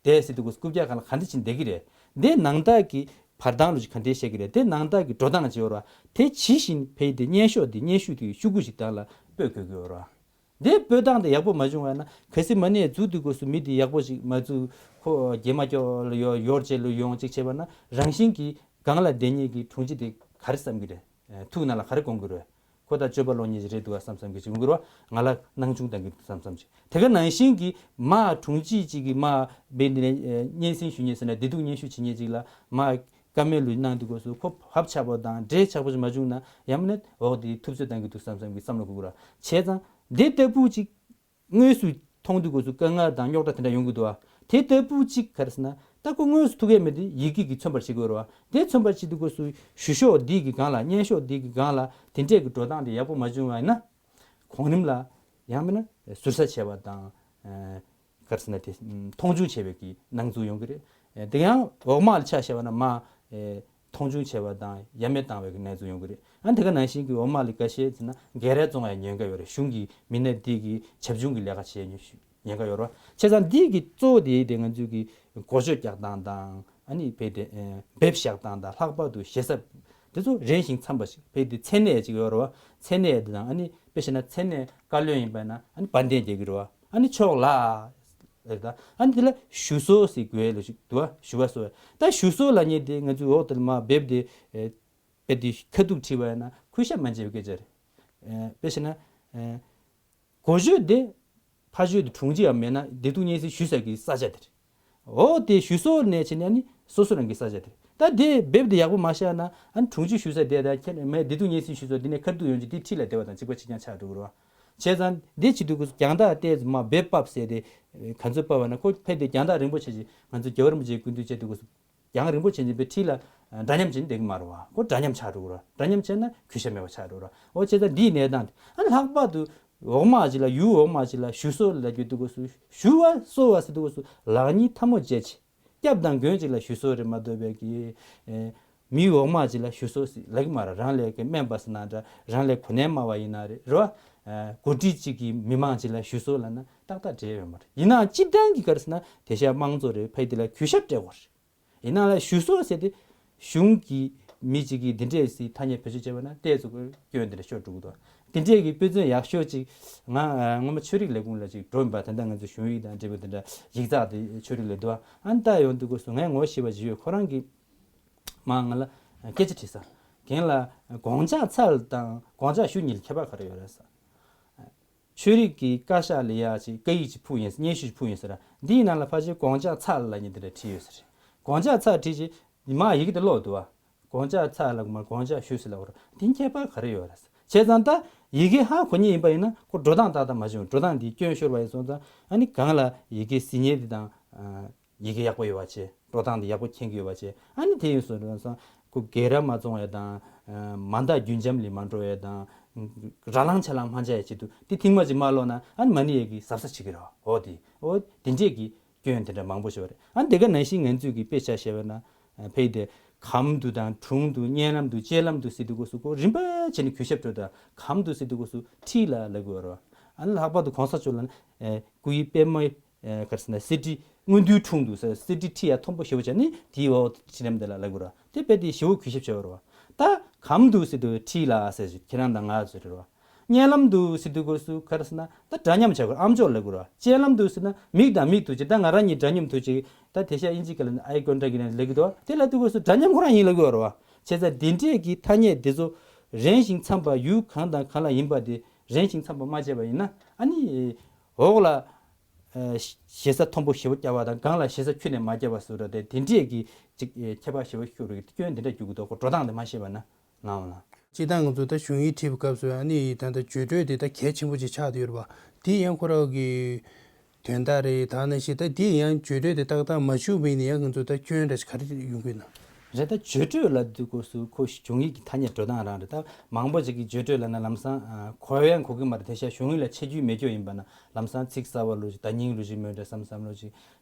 བསྡད་ཟེར་དུས་སྐབས་སུ་རྐུབ་བཀྱག་སྒང་ལ་ག་འདྲས་བྱས་ནས་བསྡད་ཀྱི་རེད། འདི་ནང་ལྟག་གི་བར་སྟོང་ལ་ཅིག་ག་འདྲས་བཤད་ཀྱི་རེད། དེ་ནང་ལྟག་གི་འགྲོ་སྟངས་ཅིག་ཡོད་རེད་བ། དེ་ཇི་བཞིན་ཕེབས་ཏེ་སྙན་ཞུ་དེ་སྙན་ཞུ་དེ་ཤོག་གུ་ཞིག་སྟེང་ལ་སྤོས་དགོས་ཀྱི་ཡོད་རེད་བ། འདི་སྤོས་སྟངས་དེ་ཡག་པོ་མ་བྱུང་བ་ན་གལ་སྲིད་མ་ནི་འཛུགས་དུས་སྐབས་སུ་མི་དེ་ཡག་པོ་ཞིག་མ་བཙུགས་ཁོ་རྗེས་མ་སྐྱོ་ལ་ཡོ་ཡོར་བཅས་ལུ་ཡོང་ཅིག་བྱས་པ་ན་རང་བཞིན་གྱིས་སྒང་ལ་བསྡད་མཁན་གྱི་དྲུང་ཆེ་དེ་ག་རེ་བསམ་གྱི་རེད། ཐུགས་ནང་ལ་ག་རེ་དགོངས་ཀྱི་རེད། ཁོ་ད་སྤྱོད་པ་ལོག་མཁན་ཞིག་རེད་འདུག་བསམ་བསམ་གྱི་ཅིག་ཡོང་གི་རེད་བ། ང་ལ་སྣང་ཆུང་གཏང་གི་འདུག་བསམ་བསམ་ཅིག་དེ་ག་ནང་བཞིན་གྱི་མ་དྲུང་ཆེ་ཅིག་གིས་མ་བས་འདི་ནས་སྙན་སེང་ཞུ་མཁན་ཟེར་ན་བདེ་སྡུག་སྙན་ཞུ་བྱེད་མཁན་ཅིག་ལ་མ་བཀའ་མོལ་ལུས་གནང་དུས་སྐབས་སུ་ཁོ་བབ་ཆགས་པོ་དང་འབྲེལ་ཆགས་པོ་ཞིག་མ་བྱུང་ན་ཡང་མིན་ན་འོག་དེ་ཐུབ་ཚོད་གཏང་གི་འདུག་བསམ་བསམ་གྱི་བསམ་བློ་འཁོར་གི་ར། བྱས་ཙང་འདི་ལྟ་བུ་ཅིག་དངོས་སུ་མཐོང་དུས་སྐབས་སུ་དཀའ་ངལ་དང་རྙོག་དྲ་དེ་འདྲ་ཡོང་གི་འདུག་ཨ། དེ་ལྟ་བུ་ཅིག་ག་རེ་ཟེར་ན་ད་ཁོ་དངོས་སུ་ཐུག་ཡས་མེད་དུས་ཡི་གེ་གིས་མཚོན་པར་བྱེད་དགོས་ར་བ། དེ་མཚོན་པར་བྱེད་དུས་སྐབས་སུ་ཞུ་ཤོག་འདི་གི་སྒང་ལ་སྙན་ཞུ་འདི་གི་སྒང་ལ་དེ་འདྲས་ཀྱི་འགྲོ་སྟངས་དེ་ཡག་པོ་མ་བྱུང་བ་ཡིན་ན་གོང་རིམ་ལ་ཡང་མིན་ན་ཟུར་ཟ་བྱས་པ་དང་། ག་རེ་ཟེར་ན་དེ་མཐོང་ཆུང་བྱས་པའི་གི་སྣང་ཚུལ་ཡོང་གི་རེད། དེ་ཡང་འོག་མ་ལ་ཆ་བཞག་པ་ན་མ་མཐོང་ཆུང་བྱས་པ་དང་ཡ་མེད་བཏང་བའི་གི་གནས་ཚུལ་ཡོང་གི་རེད། ཨ་དེ་ག་ནང་བཞིན་གི་འོག་མ་ལ་འགའ་ཤས་ཟེར་ན་འགལ་རེ་བཙོང་བའི་ཉེན་ཁ་ཡོད་རེད། གཞུང་གི་མི་སྣ་འདི་གི་བྱབ་ཆུང་གི་ལས་ཀ་བྱེད་ཉེན་ཁ་ཡོད་རེད། བྱས་ཙང་འདི་གི་གཙོ་བོ་དེ་དེ་ང་ཚོས་གི་འགོ་བརྗོད་རྒྱག་སྟངས་དང་ཨ་ནི་བས་དེ་འབེབས་བཞག་སྟངས་དང་ལྷག་པར་དུ་ཞེ་ས་དེ་ཚོ་རན་ཞིང་འཚམ་པ་ཞིག་བས་དེ་མཚན་གནས་ཅིག་ཡོད་རེད་བ། མཚན་གནས་དེ་དང་ཨ་ནི་དཔེ་བྱས་ན་མཚན་གནས་བཀའ་བློན་ཡིན་པ་ན་ཨ་ནི་བ་དན་རྒྱག་གི་རེད་བ། ཨ་ནི་ཕྱོགས་ལ། ལ་ད་ཨ་ནི་དེ་ལ་ཞུ་གསོལ་ཟེར་དགོས་ལ་ཞིག་འདུག་བ། ཞུ་བ་གསོལ་བ། ད་ཞུ་གསོལ་ལ་ཉེ་དེ་ང་ཚོའི་འོག་དེ་ལ་མ་འབེབས་དེ་དཔེ་དེ་ཁ་ཐུག་ཁྲིད་པ་ཡིན་ན་གུས་ཞབས་མ་བྱེད་པའི་སྐད་ཆ་རེད། དཔེ་བྱས་ན་གོ་ཆོད་དེ་ཕ་ཆོད་དེ་དྲུང་ཆེ་ཡང་མེད་ན་བདེ་སྡུག་སྙན་སེང་ཞུ་ས་གི་ས་ཆ་དེ་རེད། འོ་དེ་ཞུ་གསོལ་ནས་བྱས་ནས་ནི་སོ་སོ་རང་གི་ས་ཆ་དེ་རེད། ད་དེ་འབེབས་དེ་ཡག་པོ་མ་བཞག་ན་ཨ་ནི་དྲུང་ཆེ་ཞུ་ས་དེ་ད་ཁྱེད་མས་བདེ་སྡུག་སྙན་སེང་ཞུ་ས་དེ་ནས་ཁ་ཐུག་ཡོང་རྒྱུ་དེ་ཁྲིད་ལ་བསྡད་པ་དང་གཅིག་པ་གཅིག་རྐྱང་ཆགས་འགྲོ་གི་རེད་བ། བྱས་ཙང་འདི་བྱེད་དུས་སྐབས་སུ་རྒྱང་ཐག་ཏོག་ཙམ་མ་འབེབས་པ་ཟེར་ཏེ་ག་ཚོད་པ་བ་ན་ཁོ་ཕེབས་ཏེ་རྒྱང་ཐག་རིང་པོ་ཆེ་ཆེ་ང་ཚོ་རྒྱལ་བ་རིན་པོ་ཆེའི་སྐུ་མདུན་བྱེད་དུས་སྐབས་སུ་རྒྱང་རིང་པོ་ཆེ་ཆེ་པའི་འཁྲིས་ལ་འདྲ་མཉམ་བྱེད་ནས་བསྡད་ཀྱི་མ་རེད་བ། ཁོ་འདྲ་མཉམ་ཆགས་འགྲོ་གི་རེད། འདྲ་མཉམ་བྱས་ན་གུས་ཞབས་མེད་པ་ཆགས་འགྲོ་གི་རེད། འོ་བྱས་ཙང་འདིའི་གནས་སྟངས་དེ་ཨ་ནི་ལྷག་པར་དུ་འོག་མ་ཅིག་ལ་ཡུལ་འོག་མ་ཅིག་ལ་ཞུ་གསོལ་ལ་རྒྱུ་དུས་སྐབས་སུ་ཞུ་བ་གསོལ་བ་ཟེར་དུས་སྐབས་སུ་ལག་གཉིས་ཐལ་མོ་སྦྱར་བྱས། སྐྱབས་དང་མགོན་གཅིག་ལ་ཞུ་གསོལ་རེད་མ་གཏོགས་པའི་གི་ཨེ། མི་འོག་མ་གཅིག་ལ་ཞུ་གསོལ་ཟེར་ལབ་ཀྱི་མ་རེད། རང་ལས་ཀྱི་སྨན་པ་ཟེར་ན་འདྲ་རང་ལས་གོ་གནས་དམའ་བ་ཡིན་ན་རེད་རེད་བ། འགོ་ཁྲིད་གཅིག་གིས་མི་མང་གཅིག་ལ་ཞུ་གསོལ་ལབ་ན་ཏག་ཏག་འབྲེལ་ཡོད་མ་རེད། ཡིན་ནའང་སྤྱིར་བཏང་གི་ག་རེ་ཟེར་ན་དེ་ཤ་དམངས་གཙོ་རེད། ཕ་ཡི་དེ་ལ་གུས་ཞབས་སྤྲད་དགོས་རེད། ཡིན་ནའང་ལ་ཞུ་གསོལ་ཟེར་དེ་གཞུང་གི་མི་གཅིག་གིས་འདི་འདྲས་སི་ཐ་སྙད་བེད་སྤྱོད་བྱས་པ་ན་ཏོག་ཙམ་སྐྱོན་དེ་འདྲ་ཤོར་འགྲོ་གི་འདུག་དེ་འདྲས་ཀྱི་དཔེ་མཚོན་ཡག་ཤོས་ཅིག་ང་སྔོན་མ་ཆོས་རིག་ལས་ཁུངས་ལ་ཅིག་འགྲོ་ཡིན་པ། ད་ལྟ་ང་ཚོ་གཞུང་ཡིག་དང་འབྲེལ་བའི་དེ་འདྲ་ཡིག་ཚགས་དེ་ཆོས་རིག་ལས་འདུག་ཨ་ནི་ལྟ་ཡོང་དུས་སྐབས་སུ་ངས་ངོ་ཤེས་པ་ཅིག་ཡོད། ཁོ་རང་གིས་མ་ང་ལ་སྐད་ཆ་དྲིས་ས། རྒན་ལགས་དགོངས་འཇགས་ཚལ་དང་དགོངས་འཇགས་ཞུ་གཉིས་ལ་ཁྱད་པར་ག་རེ་ཡོད་རེད་ས། ཆོས་རིག་གི་བཀའ་ཤག་ལ་ཡ་ཅིག་བཀའ་ཡིག་ཅིག་ཕུལ་ཡིན་ས། སྙན་ཞུ་ཅིག་ཕུལ་ཡིན་ས་ར། འདིའི་ནང་ལ་ཕལ་ཆེར་དགོངས་འཇགས་ཚལ་ལབ་མཁན་དེ་འདྲ་བྲིས་ཡོད་ས་རེད། དགོངས་འཇགས་ཚལ་བྲིས་རྗེས་མ་ཡི་གེ་དེ་ཀློག་འདུག་བ། དགོངས་འཇགས་ཚལ་ལབ་མ་དགོངས་འཇགས་ཞུ་ཟེར་ལབ་པ་ར། འདི་ཁྱད་པར་ག་རེ་ཡོད་རེད་ས། བྱས་ཙང་ད་ཡི་གེ་ཧ་གོ་མཁན་ཡིན་པ་ཡིན་ན་ཁོ་འགྲོ་སྟངས་ཏག་ཏག་མ་བྱུང་། འགྲོ་སྟངས་འདི་སྐྱོན་ཤོར་བ་ཡིན་སོང་ཙང་ཨ་ནི་གང་ལ་ཡི་གེ་ཟིན་ཉེ་འདི་དང་། ཡི་གེ་ཡག་པོ་ཡོད་པ་བྱས། འགྲོ་སྟངས་འདི་ཡག་པོ་མཁྱེན་གྱི་ཡོད་པ་བྱས། ཨ་ནི་དེ་ཡིན་སོང་རེད་སོང་ཁོ་སྒེར་ར་མ་བཙོང་ཡ་དང་། མ་མཐའ་རྒྱུན་འབྱམས་ལས་མ་འགྲོ་ཡ་དང་། ར་ལངས་ཆ་ལངས་མ་འཇག་ཡ་ཆེད་དུ་དེ་ཐེངས་མ་ཅིག་མ་ཀློག་ན་ཨ་ནི་མ་ཎི་ཡ་གི་གཟབ་གཟབ་བྱེད་ཀྱི་རེད། འོ་དེ་འོ་དེ་འདྲས་ཀྱི་སྐྱོན་དེ་འདྲ་མང་པོ་ཞིག་ཡོད་རེད། ཨ་ནི་དེ་ག་ནང་བཞིན་ང་ཚོས་ཀྱི་དཔེ་ཆ་བཤད་པ་ན་ཕ་ཡི་དེ་གམ་དུ་དང་དྲུང་དུ་སྙན་ལམ་དུ་སྤྱན་ལམ་དུ་ཟེར་དུས་སྐབས་སུ་ཁོ་རིམ་པ་བྱས་ནས་གུས་ཞབས་སྤྲོད་དང་། གམ་དུ་ཟེར་དུས་སྐབས་སུ་ཁྲིད་ལ་ལབ་དགོས་རེད། ཨ་ནི་ལྷག་པར་དུ་གོང་ས་མཆོག་ལ་ནི་སྐུ་ཡི་པད་མ། ཨེ་ག་རེ་ཟེར་ན་གསེར་ཁྲི་སྔོན་དུས་དྲུང་དུ་ཟེར་གསེར་ཁྲི་ཁྲི་ཡ་མཐོན་པོ་ཞེ་པོ་བྱས་ནི་དེའི་འོག་ཁྲི་ལམ་དེ་ལ་ལབ་དགོས་ར། དེ་དཔེ་དེ་ཞེ་པོ་གུས་ཞབས་བྱེད་པ་རེད་བ། ད་གམ་དུ་ཟེར་དུས་ཁྲིད་ལ་ཟེར་ཁྱེད་རང་དང་ང་ཟེར་རེད་བ། སྙན་ལམ་དུ་ཟེར་དུས་སྐབས་སུ་ག་རེ་ཟེར་ན་ད་འདྲ་མཉམ་བྱ་དགོས་ར། ཨ་མཆོག་ལབ་དགོས་ར། སྤྱན་ལམ་དུ་ཟེར་ན་མིག་དང་མིག་ཐུག་ཅིག་ད་ང་རང་གཉིས་འདྲ་མཉམ་ཐུག་ཅིག་ད་དེ་ཤ་ཨིན་ཇི་སྐད་ལ་ཨའི་ཀོན་ཊེག་ཡིན་ན་ལབ་ཀྱི་འདུག་དེ་ལབ་དུས་སྐབས་སུ་འདྲ་མཉམ་ཁོ་རང་ཡིན་ལབ་ཀྱི་ཡོད་རེད་བ། བྱས་ཙང་དེ་འདྲས་ཀྱི་ཐ་སྙད་དེ་ཚོ་རན་ཞིང་འཚམ་པ་ཡུལ་གང་དང་གང་ལ་ཡིན་པ་དེ་རན་ཞིང་འཚམ་པ་མ་བྱས་པ་ཡིན་ན་ཨ་ནི་འོག་ལ། ཞེ་ས་མཐོན་པོ་ཞེ་པོ་བརྒྱབ་པ་དང་གང་ལ་ཞེ་ས་ཁྱོན་ནས་མ་བརྒྱབ་པ་བཟོ་འདྲ་དེ་དེ་འདྲས་ཀྱི་ཅིག་ཁྱད་པར་ཞེ་པོ་ཤོར་བའི་སྐྱོན་དེ་འདྲ་འགྱུར་གྱི་འདུག་གོ། འགྲོ་སྟངས་དེ་མ་ཤེས་པ་ན་ལའང་ལ། སྤྱིར་བཏང་ང་ཚོ་ད་གཞུང་ཡིག་ཁྲིད་པའི་སྐབས་སུ་ཨ་ནི་ད་ལྟ་བརྗོད་སྤྲོས་དེ་ད་གལ་ཆེན་པོ་ཅིག་ཆགས་བསྡད་ཡོད་རེད་པ། དེ་ཡང་ཁོ་རང་གི་དོན་དག་རེད། ད་ནང་བཞིན་ད་དེ་ཡང་བརྗོད་སྤྲོས་དེ་ཏག་ཏག་མ་ཞུས་པ་ཡིན་ན་ཡང་ང་ཚོ་ད་སྐྱོན་འདྲ་ཞིག་ག་རེ་ཡོང་གི་ན། རེད། ད་བརྗོད་སྤྲོས་ལབ་དུས་སྐབས་སུ་ཁོ་གཞུང་ཡིག་གི་ཐ་སྙད་འགྲོ་སྟངས་རང་རེད། ད་མང་པོ་ཅིག་གིས་བརྗོད་སྤྲོས་ལབ་ན་ལམ་སང་གོ་ཡང་གོ་གི་མ་རེད། དེ་ཤ་གཞུང་ཡིག་ལ་ཆ་རྒྱུས་མེད་རྒྱུ་ཡིན་པ་ན་ལམ་སང་ཚིག་གསར་པ་ལོ་ཅིག་བརྡ་རྙིང་ལོ་ཅིག་མོད་འདྲ་བསམ་བསམ་ལོ་ཅིག་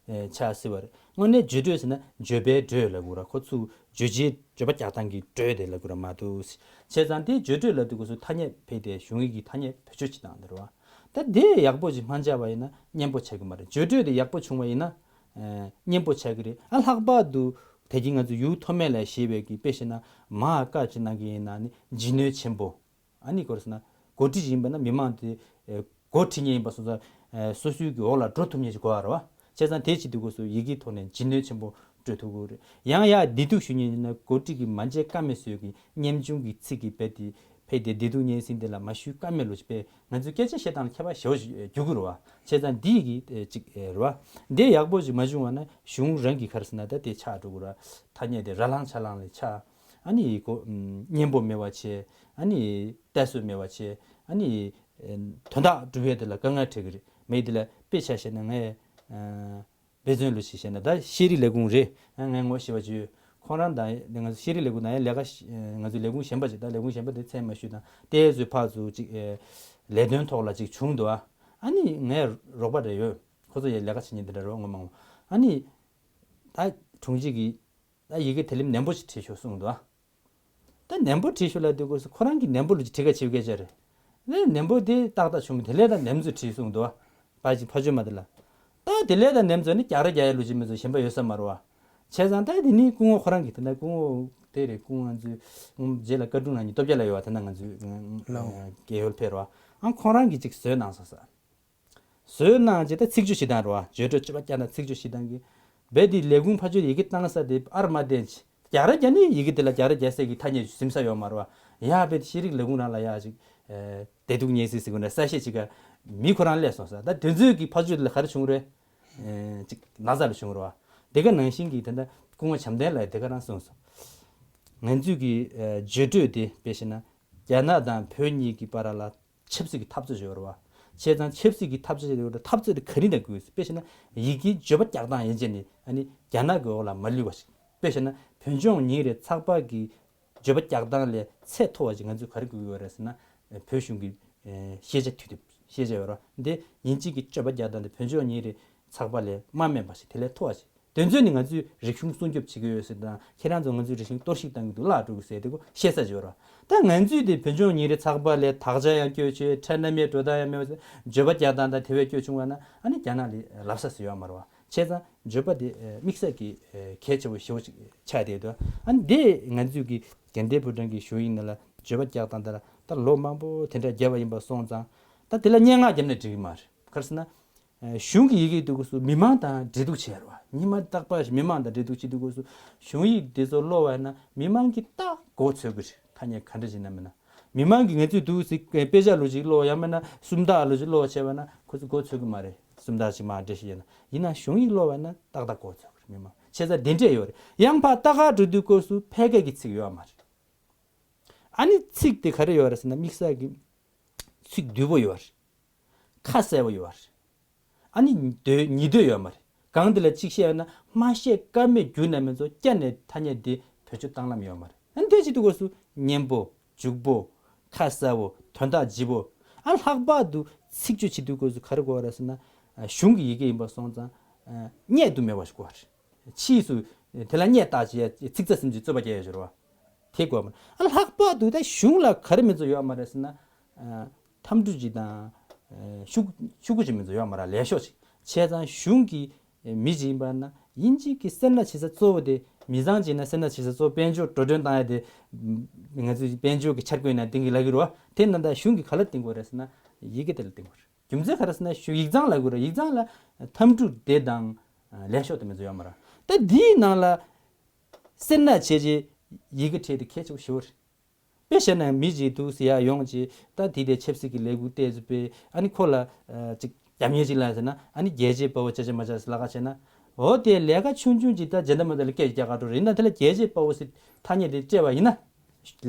ཆགས་སྲིད་པ་རེད། དངོས་གནས་བརྗོད་སྤྲོས་ཟེར་ན་བརྗོད་པའི་སྤྲོས་ལབ་དགོས་ར། ཁོ་ཚུར་བརྗོད་བྱའི་བརྗོད་པ་རྒྱག་སྟངས་ཀྱི་སྤྲོས་དེ་ལབ་དགོས་ར་མ་གཏོགས། བྱས་ཙང་དེ་བརྗོད་སྤྲོས་ལབ་དུས་སྐབས་སུ་ཐ་སྙད་ཕལ་ཏེ་གཞུང་ཡིག་གི་ཐ་སྙད་བེད་སྤྱོད་བྱེད་སྟངས་དེ་རེད་བ། ད་དེ་ཡག་པོ་ཅིག་མ་འཇགས་པ་ཡིན་ན་སྙན་པོ་ཆགས་ཀྱི་མ་རེད། བརྗོད་སྤྲོས་དེ་ཡག་པོ་བྱུང་བ་ཡིན་ན་སྙན་པོ་ཆགས་ཀྱི་རེད། ཨ་ལྷག་པར་དུ་དེ་གི་ང་ཚོ་ཡུལ་མཐོ་དམན་ལ་ཞེས་པའི་གི་དཔེ་བཤད་ན་མར་བཀའ་ཅིག་གནང་གི་ཡིན་ན་ནི་ལྗིད་སྣོད་ཆེན་པོ། ཨ་ནི་གོ་རེ་ཟེར་ན་འགོ་ཁྲིད་ཅིག་ཡིན་པ་ན་མི་མང་དེ་འགོ་ཁྲིད་མཁན་ཡིན་པ་སོང་ཙང་སོ་སོའི་གི་འོག་ལ་འགྲོ་ཐུབ་མཁན་ཅིག་དགོས་པ་རེད་བ། བྱས་ཙང་དེ་བྱེད་དུས་སྐབས་སུ་ཡི་གེའི་ཐོག་ནས་ལྗིད་སྣོད་ཆེན་པོ་སྤྲོད་ཐུབ་ཀྱི་རེད། ཡང་ཡང་བདེ་སྡུག་ཞུ་མཁན་ཡིན་ན་འགོ་ཁྲིད་ཀྱི་མ་མཇལ་ཀ་མེད་བཟོས་ཀྱི་སྙན་ཆུང་གི་ཚིག་གི་རྦད་དེ་ཕལ་ཏེ་བདེ་སྡུག་སྙན་སེང་དེ་ལ་མ་ཞུས་ཀ་མེད་ལོ་ཅིག་པས་ང་ཚོའི་སྐད་ཆ་བཤད་སྟངས་ལ་ཁྱད་པར་ཞེ་པོ་ཞིག་འགྱུར་གྱི་རེད་བ། བྱས་ཙང་འདི་ཡི་གི་ཅིག་རེད་བ། འདི་ཡག་པོ་ཞིག་མ་བྱུང་བ་ན་གཞུང་རང་གི་ག་རེ་ཟེར་ན་ད་དེ་ཆགས་འགྲོ་གི་རེད། ཐ་སྙད་དེ་ར་ལངས་ཆ་ལངས་ལས་ཆགས། ཨ་ནི་གོ་སྙན་པོ་མེད་པ་བྱས། ཨ་ནི་གཏད་སོ་མེད་པ་བྱས། ཨ་ནི་དོན་དག་སྒྲུབ་ཡས་དེ་ལ་དཀའ་ངལ་འཕྲད་ཀྱི་རེད། མེད་དེ་ལ་དཔེ་ཆ་བཤད་ན་ངས་དཔེ་མཚོན་ལོ་ཞིག་བཤད་ན་ད་ཤེས་རིག་ལས་ཁུངས་རེད། ཨ་ངས་ངོ་ཤེས་པ་ཅིག་ཡོད། ཁོང་རང་དང་ང་ཚོ་ཤེས་རིག་ལས་ཁུངས་དང་ཡང་ལས་ཀ་ང་ཚོའི་ལས་ཁུངས་གཞན་པ་ཅིག་ད་ལས་ཁུངས་གཞན་པ་དེ་མཚན་མ་ཞུས་དང་དེ་ཚོའི་ཕར་ཚུར་ཅིག་ལས་དོན་ཐོག་ལ་ཅིག་བྱུང་འདུག་ཨ་ནི་ངའི་རོགས་པ་རེ་ཡོད། ཁོ་ཚོ་ཡང་ལས་ཀ་བྱེད་མཁན་དེ་འདྲ་རེད་བ། ངོ་མ་ངོ་ཨ་ནི་ད་དྲུང་ཆེ་གིས་ད་ཡི་གེ་དེ་ལེམ་ནན་པོ་ཞིག་བྲིས་ཤོག་གསུངས་འདུག་ད་ནན་པོ་བྲིས་ཤོག་ལབ་དུས་སྐབས་སུ་ཁོ་རང་གིས་ནན་པོ་ལོ་ཅིག་བྲིས་ཁ་ཆེ་བའི་སྐད་ཆ་རེད། ནས་ནན་པོ་དེ་ཏག་ཏག་བྱུང་གི་དེ་ལས་ད་ནན་ཚོས་བྲིས་གསུངས་འདུག་ཕ་ཕ་ཕ་ཆོས་མ་དེ་ལ། ད་དེ་ལས་ད་ནན་ཚོས་ནི་རྒྱག་རེ་རྒྱག་ཡ་ལོ་ཅིག་མི་ཚོ་གཞན་པ་ཡོད་ས་མ་རེད་བ། བྱས་ཙང་ད་དེ་ནི་སྐུ་ངོ་ཁོ་རང་གིས་དེ་ན་སྐུ་ངོ་དེ་རེད། སྐུ་ངོ་ང་ཚོའི་རྗེས་ལ་བཀའ་དྲུང་ལགས་གཉིས་སྟོབས་རྒྱལ་ལགས་ཡོད་བ། དེ་ན་ང་ཚོའི་རྒྱལ་ཡོལ་ཕེབས་རེད་བ། ཨང་ཁོང་རང་གིས་ཅིག་བཟོས་གནང་སོང་ས། བཟོས་གནང་རྗེས་ད་ཚིག་སྦྱོར་བྱེད་སྟངས་རེད་བ། བརྗོད་སྤྲོས་བརྗོད་པ་བསྐྱར་ན་ཚིག་སྦྱོར་བྱེད་སྟངས་ཀྱི། རྦད་དེ་ལས་ཁུངས་ཕར་ཕྱོགས་ཡི་གེ་བཏང་ས་དེ་ཨར་མ་བསྟན་ཅི། རྒྱག་རེ་རྒྱག་ནི་ཡི་གེ་དེ་ལ་རྒྱག་རེ་རྒྱག་སའི་གི་ཐ་སྙད་ཟིན་ས་ཡོད་མ་རེད་བ། ཡ་རྦད་དེ་ཤེས་རིག་ལས་ཁུངས་རང་ལ་ཡ་ཅིག་བདེ་སྡུག་གཉིས་སྲིད་ཟེར་དགོས་ན་གསལ་བཤད་ཅིག་ག་མི་ཁོ་རང་སླེབས་སོང་ས། ད་དེ་ཚོའི་གི་ཕར་ཕྱོགས་དེ་ལ་ག་རེ་བྱུང་རེད། ཅིག་ན་ཚ་ལ་བྱུང་རེད་བ། དེ་ག་ནང་བཞིན་གི་དེ་འདྲ་སྐུ་ངོ་བྱམས་ལྡན་ལགས་དེ་ག་རང་གསུངས་སོང་། ང་ཚོས་གི་བརྗོད་སྤྲོས་དེ་དཔེ་བཤད་ན་རྒྱ་ནག་དང་བོད་གཉིས་ཀྱི་བར་ལ་ཆབ་སྲིད་ཀྱི་འཐབ་རྩོད་ཡོད་རེད་བ། བྱས་ཙང་ཆབ་སྲིད་ཀྱི་འཐབ་རྩོད་ཡོད་རེད། འཐབ་རྩོད་དེ་ག་རེ་ན་དགོས། དཔེ་བཤད་ན་ཡི་གེའི་བརྗོད་པ་རྒྱག་སྟངས་ཡན་ཆད་ནི་ཨ་ནི་རྒྱ་ནག་གི་འོག་ལ་མ་ལུས་པ་ཞིག་དཔེ་བཤད་ན་བོད་ལྗོངས་ཉིན་རེའི་ཚགས་པར་གྱི་བརྗོད་པ་རྒྱག་སྟངས་ལས་ཚད་མཐོ་བ་ཞིག་ང་ཚོས་ག་རེ་དགོས་ཀྱི་ཡོད་རེད་ཟེར་ན། བོད་གཞུང་གི་ཤེས་བྱ་དུས་དེབ་ཤེས་བྱ་ཡོད་རེད་བ། འདི་དབྱིན་ཇི་གི་བརྗོད་པ་རྒྱག་སྟངས་དེ་བོད་ལྗོངས་ཉིན་རེའི་ཚགས་པར་ལས་མ་དམན་པ་ཞིག་དེ་ལས་མཐོ་བ་ཞིག་དེ་ཚོས་ནི་ང་ཚོའི་རིག་གཞུང་སྲུང་སྐྱོབ་བྱེད་ཀྱི་ཡོད་ཟེར་དང་། ཁྱེད་རང་ཚོ་ང་ཚོའི་རིག་གཞུང་གཏོར་བཤིག་བཏང་གི་འདུག་བརླག་འགྲོ་གི་ཟེར་དེ་གོ་བཤད་ས་ཅིག་ཡོད་རེད་བ། ད་ང་ཚོས་དེ་བོད་ལྗོངས་ཉིན་རེའི་ཚགས་པར་ལས་དག་ཆ་ཡང་བསྐྱོད་བྱས། ཁྲལ་རྣམ་དབྱེ་འགྲོ་སྟངས་ཡང་མེད་པ་ཟེར། བརྗོད་པ་རྒྱག་སྟངས་དང་དེ་བས་བསྐྱོད་བྱུང་བ་ན་ཨ་ནི་རྒྱ་ནག་ལ་ལབ་ས་ཟེར་ཡོད་མ་རེད་བ། བྱས་ཙང་བརྗོད་པ་དེ་དམིགས་བསལ་གྱི་གལ་ཆེ་བོ་ཞེ་བོ་ཅིག་ཆགས་བསྡད་འདུག་ཨ་ནི་དེ་ང་ཚོས་ཀྱི་དགེ་ལྡན་ཕོ་བྲང་གི་གཞུང་ཡིག་ནང་ལ་བརྗོད་པ་རྒྱག་སྟངས་དེ་ལ་ད་ལོ་མང་པོ་དེ་འདྲ་བརྒྱབ་པ་ཡིན་པ་སོང་ཙང་། ད་དེ་ལ་སྙན་ངག་བརྒྱབ་ན་འགྲིག་གི་མ་རེད། ག་རེ་ཟེར་ན། གཞུང་གི་ཡི་གེ་འདུག་སྐབས་སུ་མི་མང་དང་འབྲེལ་གཏུག་བྱེད་ཡ་རེད་བ། ཉི་མ་རྟག་པར་མི་མང་དང་འབྲེལ་གཏུག་བྱེད་དུས་སྐབས་སུ་གཞུང་ཡིག་འདི་ཚོ་ཀློག་པ་ཡིན་ན་མི་མང་གིས་ཏག་མགོ་ཚོས་ཀྱི་རེད། ཐ་སྙད་ག་འདྲ་ཞིག་ན་མིན་ན། མི་མང་གིས་ང་ཚོས་འདུག་སེ་དཔེ་ཆ་ལོ་ཅིག་ཀློག་ཡང་མིན་ན་སུམ་རྟགས་ལོ་ཅིག་ཀློག་བྱས་པ་ན་ཁོ་ཚོ་མགོ་ཚོས་ཀྱི་མ་རེད། སུམ་རྟགས་ཅིག་མར་འགྲེལ་བཤད་བྱས་ན། ཡིན་ན་གཞུང་ཡིག་ཀློག་པ་ཡིན་ན་ཏག་ཏག་མགོ་ཚོས་ཀྱི་རེད་མི་མང་། བྱས་ཙང་དེ་འདྲས་ཡོད་རེད། ཡང་ཕར་ལྟ་ག་འགྲོ་དུས་སྐབས་སུ་ཕལ་སྐད་ཀྱི་ཚིག་ཡོད་མ་རེད། ཨ་ནི་ཚིག་དེ་ག་རེ་ཡོད་རེད་ཟེར་ན་དམིགས་བསལ་གྱི་ཚིག་བསྡུས་པོ་ཡོད་རེད། ཁ་གསལ་པོ་ཡོད་རེད། ཨ་ནི་ཉི་ཟློས་ཉི་ཟློས་ཡོད་མ་རེད། གང་དེ་ལ་གཅིག་བཤད་ཡོད་ན་མ་བཤད་ཀ་མེད་རྒྱུ་ན་མེད་ཚོ་སྐྱ་ནས་ཐ་སྙད་དེ་བེད་སྤྱོད་བཏང་ལམ་ཡོད་མ་རེད། ཨ་ནི་དེ་བྱེད་དུས་སྐབས་སུ་སྙན་པོ། འཇུག་པོ། ཁ་གསལ་པོ། དོན་དག་ལྗིད་པོ། ཨ་ལྷག་པར་དུ་ཚིག་སྦྱོར་བྱེད་དུས་སྐབས་སུ་ག་རེ་དགོས་རེད་ཟེར་ན། གཞུང་གི་ཡི་གེ་ཡིན་པ་སོང་ཙང་། སྙད་དུ་མེད་པ་ཞིག་དགོས་རེད། ཕྱིས་སུ་དེ་ལ་སྙད་བཏགས་བྱས་ཚིག་རྩ་ཟིན་གྱི་རྩོད་པ་རྒྱག་ཡ་ཞིག་རེད་བ། དེ་དགོས་མ་རེད། ཨ་ལྷག་པར་དུ་ད་གཞུང་ལ་ག་རེ་མི་ཚོ་ཡོད་མ་རེད་ཟེར་ན། ཐམ་ཕྲུག་ཅིག་དང་། ཤུ་ཤུ་གུ་ཅིག་མི་ཚོ་ཡོད་མ་རེད། ལས་ཤོག་ཅིག་བྱས་ཙང་གཞུང་གི་མི་ཅིག་ཡིན་པ་ན་དབྱིན་ཇི་གི་སེར་སྣ་བྱེད་ས་གཙོ་བོ་དེ་མི་ཚང་ཅིག་ན་སེར་སྣ་བྱེད་ས་གཙོ་བོ་དཔལ་འབྱོར་འགྲོ་གྲོན་བཏང་ཡ་དེ། ང་ཚོའི་དཔལ་འབྱོར་གྱི་འཆར་འགོད་ནང་བཏིང་གི་ལབ་ཀྱི་རེད་བ། དེ་ན་ད་གཞུང་གི་ག་ལ་བཏིང་དགོས་རེད་ཟེར་ན་ཡི་གེ་དེ་ལ་བཏིང་དགོས་རེད། རྒྱུ་མཚན་ག་རེ་ཟེར་ན་གཞུང་ཡིག་ཚང་ལབ་དགོས་རེད། ཡིག་ཚང་ལ་ཐམ་ཕྲུག་དེ་དང་ལས་ཤོག་དེ་མི་ཚོ་ཡོད་མ་རེད། ད་དེའི་ནང་ལ་སེར་སྣ་བྱས་རྗེས་ཡི་གེ་བྲིས་དེ་གལ་ཆེ་པོ་ཞེ་པོ་རེད། དཔེ་བཤད་ན་མི་ཅིག་འདུག་སེ་ཡར་ཡོང་རྗེས་ད་དེ་དེ་ཆབ་སྲིད་ཀྱི་ལས་འགུལ་ཏོག་ཙམ་སྤེལ། ཨ་ནི་ཁོ་ལ་ཅིག་ རྒྱབ་གཉེར་ཅིག་ལ་ཟེར་ན་ཨ་ནི་རྒྱལ་གཅེས་དཔའ་བོ་ཅ་ཆ་མ་ཆ་ཟེར་ལ་ཁ་བྱས་ན། འོ་དེ་ལས་ཀ་ཆུང་ཆུང་ཅིག་ད་ཇ་འདྲ་མ་འདྲ་ལ་སྐད་རྒྱག་ག་འགྲོ་རེད་ན་དེ་ལ་རྒྱལ་གཅེས་དཔའ་བོ་ཟེར་ཐ་སྙད་དེ་སྤྲད་པ་ཡིན་ན།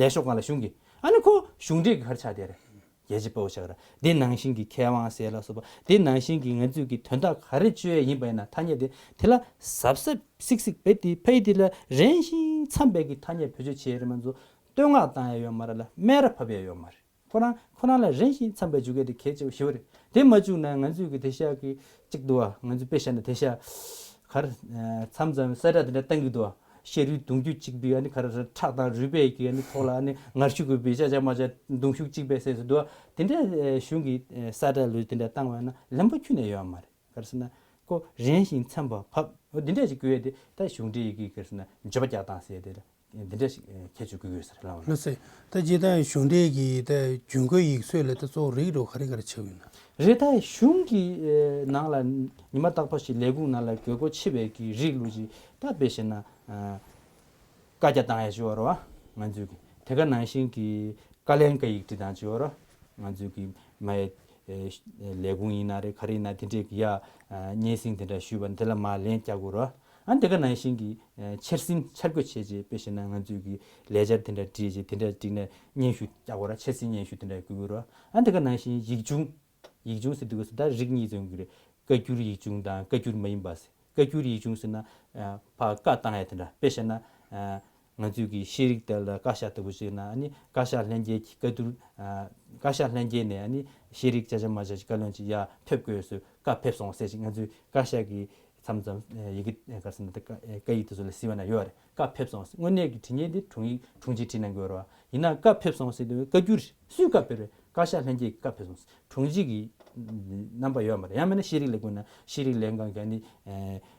ལས་ཤོག་སྒང་ལ་གཞུང་གི་ཨ་ནི་ཁོ་གཞུང་འབྲེལ་གྱི་ག་རེ་ཆགས་བསྡད་རེད། རྒྱལ་གཅེས་དཔའ་བོ་ཆགས་ར། དེ་ནང་བཞིན་གྱི་མཁས་དབང་ཟེར་ལ་སོགས་པ་དེ་ནང་བཞིན་གྱི་ང་ཚོས་ཀྱི་དོན་དག་ག་རེ་བཅོས་ཡ་ཡིན་པ་ཡིན་ན་ཐ་སྙད་དེ་དེ་ལ་གཟབ་གཟབ་སིག་སིག་བེད་དེ་ཕ་ཡི་དེ་ལ་རན་ཞིང་འཚམ་པའི་གི་ཐ་སྙད་བེད་སྤྱོད་བྱེད་ཡ་རེད་མ་གཏོགས་བསྟོད་བསྔགས་བཏང་ཡ་ཡོད་མ་རེད་ལ་སྨད་ར་ཕབ་ཡ་ཡོད་མ་རེད། ཁོ་རང་ཁོ་རང་ལ་རན་ཞིང་འཚམ་པའི་འཇུག་སྐད་དེ་གལ་ཆེ་བ་ཞེ་པོ་རེད། དེ་མ་བཅུག་ན་ང་ཚོས་ཀྱི་དེ་ཤག་གི་གཅིག་འདུག་བ། ང་ཚོས་དཔེ་བཞག་ན་དེ་ཤག་གར་མཚམས་མཚམས་ས་ཁྲ་དེ་འདྲ་བཏང་གི་འདུག་བ། ཤ་རུས་གདུང་རྒྱུད་གཅིག་པའི་ཨ་ནི་ག་རེ་རེད་ཁྲག་དང་རུས་པའི་གི་ཨ་ནི་ཐོག་ལ་ཨ་ནི་ངར་ཤུགས་དགོས་པའི་ཤ་ཆ་མ་ཆ་གདུང་ཤུགས་གཅིག་པའི་སྲས་སུ་འདུག་བ། དེ་འདྲ་གཞུང་གི་ས་ཁྲ་ལུས་དེ་འདྲ་བཏང་བ་ན་ལན་པ་ཁྱོན་ནས་ཡོད་མ་རེད། ག་རེ་ཟེར་ན་ཁོ་རན་ཞིང་འཚམ་པ་ཕབ་འོ་འདི་འདྲ་ཞིག་དགོས་ཡ་དེ་ད་གཞུང་འབྲེལ་ཡི་གེ་ག་རེ་ཟེར་ན་འགྱོད་པ་རྒྱག་སྟངས་ཟེར་ཡ་དེ་རེད། འདི་འདྲ་ཞིག་ཁྱད་ཆོས་དགོས་ཀྱི་ཡོད་ཟེར་ལབ་པ་ལགས་སེ། ད་སྤྱིར་བཏང་གཞུང་འབྲེལ་གྱི་ད་ཇུས་འགོད་ཡིག་ཚོས་ལ་ད་གཙོ་བོ་རིགས་རུ་ག་རེ་ག་རེ་ཆགས་ཡོད་ན། རེད། ད་གཞུང་གི་ནང་ལ་ཉི་མ་རྟག་པར་ཞིག་ལས་ཁུངས་ནང་ལ་དགོས་མཁོ་ཆེ་བའི་གི་རིགས་ལུགས་ཅིག་ད་དཔེ་བཤད་ན་བཀའ་རྒྱ་བཏང་ཡ་ཅིག་ཡོད་རེད་བ། ང་ཚོས་གི་དེ་ག་ནང་བཞིན་གྱི་བཀའ་ལན་བཀའ་ཡིག་བྲིས་སྟངས་ཅིག་ཡོད་རེད། ང་ཚོས་གི་མ་ལས་ཁུངས་ཡིན་ན་རེད་ག་རེ་ཡིན་ན་དེ་འདྲས་ཀྱི་ཡ་སྙན་སེང་དེ་འདྲ་ཞུས་པ་འདི་ལ་མ་ལན་རྒྱག་དགོས་རེད་བ། ཨ་ནི་དེ་ག་ནང་བཞིན་གྱི་འཆར་ཟིན་འཆར་འགོད་བྱས་རྗེས་དཔེ་བཤད་ན་ང་ཚོས་ཀྱི་ལས་འཆར་དེ་འདྲ་བྲིས་རྗེས་དེ་འདྲ་བྲིས་ནས་སྙན་ཞུ་རྒྱག་དགོས་ར། འཆར་ཟིན་སྙན་ཞུ་དེ་འདྲ་དགོས་ཀྱི་རེད། ཨ་ནི་དེ་ག་ནང་བཞིན་ཡིག་ཆུང་། ཡིག་ཆུང་ཟེར་དུས་སུ་ད་རིགས་གཉིས་ཡོང་གི་རེད། བཀའ་འགྱུར་ཡིག་ཆུང་དང་བཀའ་འགྱུར་མ་ཡིན་པ་ཟེར། བཀའ་འགྱུར་ཡིག་ཆུང་ཟེར་ན་ཕར་བཀའ་བཏང་ཡ་དེ་འདྲ་དཔེ་བཤད་ན། ང་ཚོས་ཀྱི་ཤེས་རིག་དེ་ལ་བཀའ་ཤག་ལྟ་བུ་ཞིག་ན་ཨ་ནི་བཀའ་ཤག་ལྷན་རྒྱས་ཀྱི་བཀའ་བསྡུར། བཀའ་ཤག་ལྷན་རྒྱས་ནས་ཨ་ནི་ཤེས་རིག་ཅ་ཆ་མ་ཆ་ཞིག་བཀའ་བློན་ཅིག་ཡར་ཕེབས་དགོས་སུ་བཀའ་ཕེབས་སོང་ཟེར་ཞིག་ང་ཚོས་བཀའ་ཤག་གི་མཚམས་མཚམས་ཡི་གེ་ག་རེ་ཟེར་ན་བཀའ་ཡིག་དེ་ཚོ་ལ་གཟིགས་པ་ན་ཡོད་རེད། བཀའ་ཕེབས་སོང་ཟེར་དངོས་གནས་ཀྱི་བྲིས་མཁན་དེ་དྲུང་ཡིག་དྲུང་ཆེ་བྲིས་གནང་དགོས་རེད་བ། ཡིན་ན་བཀའ་ཕེབས་སོང་ཟེར་དུས་བཀའ་འགྱུར་སུས་བཀའ་ཕེབས་རེད། བཀའ་ཤག་ལྷན་རྒྱས་ཀྱིས་བཀའ་ཕེབས་སོང་ཟེར་དྲུང་ཆེ་གི་རྣམ་པ་ཡོད་མ་རེད། ཡང་མིན་ན་ཤེས་རིག་ལས་ཁུངས་ན་ཤེས་རིག་ལས་ཁང་གི་ཨ་ནི་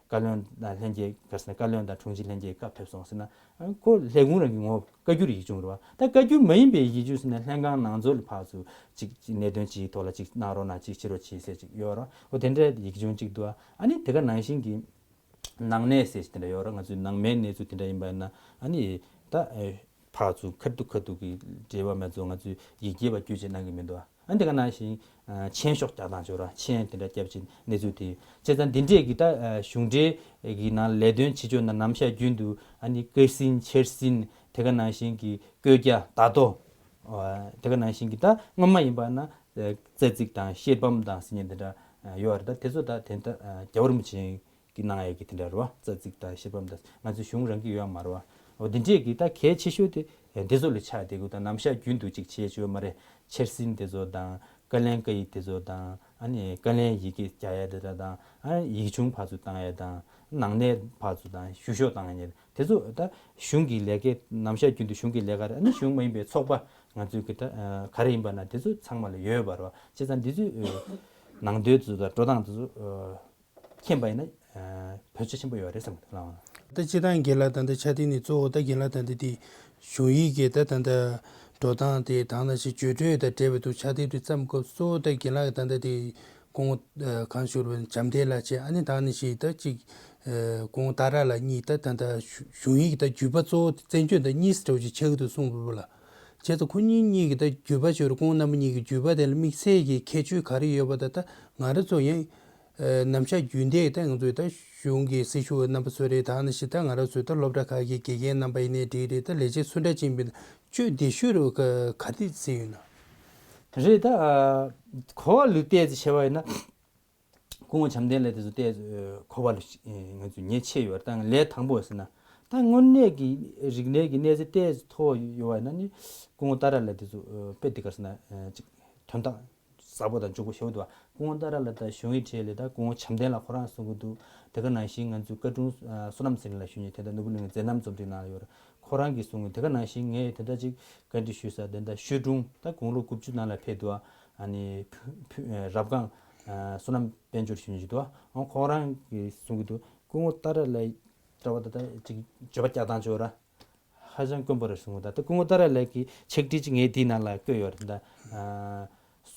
བཀའ་བློན་དང་ལྷན་རྒྱས་ག་རེ་ཟེར་ན་བཀའ་བློན་དང་དྲུང་ཆེ་ལྷན་རྒྱས་ཀྱིས་བཀའ་ཕེབས་སོང་ཟེར་ན། ཁོ་ལས་ཁུངས་རང་གི་ངོ་བོ་བཀའ་འགྱུར་ཡིག་ཆུང་རེད་བ། ད་བཀའ་འགྱུར་མ་ཡིན་པའི་ཡིག་ཆུང་ཟེར་ན་ལྷན་ཁང་ནང་ཚོ་ལ་ཕར་ཚུར་ཅིག་གནད་དོན་ཅིག་ཐོག་ལ་ཅིག་གནང་རོགས་གནང་ཅིག་བྱེད་རོགས་བྱེད་ཟེར་ཅིག་ཡོད་རེད་བ། འོ་དེ་འདྲའི་ཡིག་ཆུང་ཅིག་འདུག་ཨ་ནི་དེ་ག་ནང་བཞིན་གྱི་ནང་གནས་ཟེར་ཅིག་དེ་འདྲ་ཡོད་རེད། ང་ཚོའི་ནང་མའི་གནས་ཚུལ་དེ་འདྲ་ཡིན་པ་ཡིན་ན་ཨ་ནི་ད་ཕར་ཚུར་ཁ་ཐུག་ཁ་ཐུག་གི་འབྲེལ་བ་མེད་ཚུལ་ང་ཚོས་ཡི་གེ་བ་བརྒྱུད་ཅིག་གནང་གི་མི་འདུག་ཨ་ནི་དེ་ག་ནང་བཞིན་མཆན་ཤོག་རྒྱག་སྟངས་ཅིག་ཡོད་རེད། མཆན་དེ་འདྲ་བརྒྱབ་ཅིག་གནས་ཚུལ་དེ་བྱས་ཙང་འདི་འདྲས་ཀྱི་ད་གཞུང་འབྲེལ་གྱི་ནང་ལས་དོན་བྱེད་ཕྱོགས་ནང་ནམ་ཞག་རྒྱུན་དུ་ཨ་ནི་བཀའ་ཟིན་འཆར་ཟིན་དེ་ག་ནང་བཞིན་གྱི་བཀོད་རྒྱ་ད་དོ། དེ་ག་ནང་བཞིན་གྱི་ད་སྔོན་མ་ཡིན་པ་ན་རྩ་ཚིག་དང་ཤེལ་བམ་དང་ཟེར་མཁན་དེ་འདྲ་ཡོད་རེད། ད་དེ་ཚོ་ད་དེ་ད་རྒྱལ་བ་རིན་པོ་ཆེ་གི་གནང་ཡས་ཀྱི་དེ་འདྲ་རེད་བ། རྩ་ཚིག་དང་ཤེལ་བམ་དང་ང་ཚོའི་གཞུང་རང་གི་ཡོད་མ་རེད་བ། འོ་དེ་འདྲས་ཀྱི་ད་གལ་ཆེ་ཤོས་དེ་འདི་ཚོ་ལ་ཆགས་བསྡད་དགོས། ད་ནམ་ཞག་རྒྱུན་དུ་ཅིག་བྱས་ཆོག་མ་རེད། འཆར་ཟིན་དེ་ཚོ་དང་བཀའ་ལན་བཀའ་ཡིག་དེ་ཚོ་དང་ཨ་ནི་བཀའ་ལན་ཡི་གེ་རྒྱག་ཡས་དེ་འདྲ་དང་ཨ་ཡིག་ཆུང་ཕར་ཚུར་བཏང་ཡས་དང་ནང་གནས་ཕར་ཚུར་དང་ཞུ་ཤོག་བཏང་ཡས་དེ་ཚོ་ད་གཞུང་གི་ལས་ཀའི་ནམ་ཞག་རྒྱུན་དུ་གཞུང་གི་ལས་ཀ་རེད། ཨ་ནི་གཞུང་མ་ཡིན་པའི་ཚོགས་པ་ང་ཚོའི་གི་ད་ག་རེ་ཡིན་པ་ན་དེ་ཚོ་ཚང་མ་ལ་ཡོད་པ་རེད་བ། བྱས་ཙང་འདི་ཚོའི་ནང་དོན་དེ་ཚོ་དང་འགྲོ་སྟངས་དེ་ཚོ། མཁྱེན་པ་ཡིན་ན་བོད་ཆ་ཆེན་པོ་ཡོད་རེད་བསམ་གི་འདུག་ལགས། ད་སྤྱིར་བཏང་རྒན་ལགས་ད་ལྟ་ཕྱག་དེབ་ནི་གཙོ་བོ་ད་རྒན་ལགས་ད་ལྟ་དེ་གཞུང་ཡིག་གི་ད་ད་ལྟ་འགྲོ་སྟངས་དེ་དང་ནང་བཞིན་བརྗོད་འཕྲོད་དང་འབྲེལ་བའི་ཐོག་ཕྱག་དེབ་དེ་བརྩམས་སྐབས་གཙོ་བོ་ད་རྒན་ལགས་ཀྱི་ད་ལྟ་དེ་སྐུ་ངོ་གང་ཞུ་རུ་བྱམས་ལྡན་ལགས་བྱས་ཨ་ནི་དང་ནང་བཞིན་ད་ཅིག་སྐུ་ངོ་ཏཱ་ར་ལགས་གཉིས་ད་ད་ལྟ་གཞུང་ཡིག་གི་ད་བརྒྱུད་པ་གཙོ་བོ་དེ་བཙན་བྱོལ་ད་གཉིས་སུ་འདྲ་བོ་ཅིག་ཆགས་ཀྱི་འདུག་གསུངས་པ་ལ། བྱས་ཙང་ཁོ་གཉིས་གཉིས་ཀྱི་ད་བརྒྱུད་པ་ཞུ་རུ་སྐུ་ངོ་རྣམ་པ་གཉིས་ཀྱི་བརྒྱུད་པ་དེ་ལ་དམིགས་བསལ་གྱི་ཁྱད་ཆོས་ག་རེ་ཡོད་པ་ད་ད་ང་རང་ཚོ་ཡང་། ནམ་ཞག་རྒྱུན་ལྡན་ད་ང་ཚོའི་ད་གཞུང་གི་སྲི་ཞུ་བའི་རྣམ་པ་ཚོ་རེད། ད་ནི་ཞིག་ད་ང་རང་ཚོའི་ད་སློབ་གྲྭ་ཁག་གི་དགེ་རྒན་རྣམ་པ་ཡིན་ནའི་འགྲིག་རེད། ད་ལས་བྱེད་སུ་འདྲ་ཅིག་ཡིན་པའི་ན་སྤྱོད་བདེ་ཤོས་རུ་ག་ག་དེ་ཟེར་ཡོད་ན། རེད་ད། གོ་བ་ལུགས་བལྟས་ཚེ་བྱས་པ་ཡིན་ན། སྐུ་ངོ་བྱམས་ལྡན་ལགས་དེ་ཚོ་བལྟས་ཚེ་གོ་བ་ལུགས་ང་ཚོས་ཉེས་ཆེ་ཡོད་རེད། ད་ལས་དང་པོ་ཟེར་ན། ད་དངོས་གནས་ཀྱི་རིག་གནས་ཀྱི་གནས་ཚད་བལྟས་ཚེ་མཐོ་བ་ཡོད་པ་ཡིན་ན་ནི་སྐུ་ངོ་ཏཱ་ར་ལགས་དེ་ཚོ་དཔེ་དེ་ག་ཟེར་ན་ཅིག་དོན་དག་གསལ་པོ་དང་འཇུག་པོ་ཞེ་པོ་འདུག་བ། སྐུ་ངོ་ཏཱ་ར་ལགས་དང་གཞུང་གི་གྲས་ལས་ད་སྐུ་ངོ་བྱམས་ལྡན་ལགས་ཁོ་རང་གསུང་གི་འདུག་དེ་ག་ནང་བཞིན་ང་ཚོའི་བཀའ་དྲུང་བསོད་ནམས་ཚེ་རིང་ལགས་ཞུ་མཁན་དེ་ད་ནོར་བུ་གླིང་མཛད་རྣམ་རྩོམ་སྒྲིག་གནང་ཡོད་རེད། ཁོ་རང་གིས་གསུང་གི་དེ་ག་ནང་བཞིན་ངས་དེ་འདྲ་ཅིག་བཀའ་འདྲི་ཞུས་ས་དེ་འདྲ་ཞོལ་དྲུང་ད་དགུང་ལོ་དགུ་བཅུ་ནང་ལ་ཕེབས་འདུག་ཨ་ནི་ཕུ་ཕུ་རབ་སྒང་བསོད་ནམས་དཔལ་འབྱོར་ཞུ་མཁན་ཅིག་འདུག་ཨ་ཁོ་རང་གིས་གསུང་གི་འདུག་སྐུ་ངོ་ཏཱ་ར་ལགས་འདྲ་བ་ད་ད་ཅིག་བརྗོད་པ་རྒྱག་སྟངས་ཅིག་ཡོད་ར། ཧ་ཅང་དཀོན་པོ་རེད་གསུངས། ད་ལྟ་སྐུ་ངོ་ཏཱ་ར་ལགས་ཀྱི་ཕྱག་བྲིས་ཅིག་ངས་འདིའི་ནང་ལ་བཀོད་ཡོད་རེད། ད་ཨ་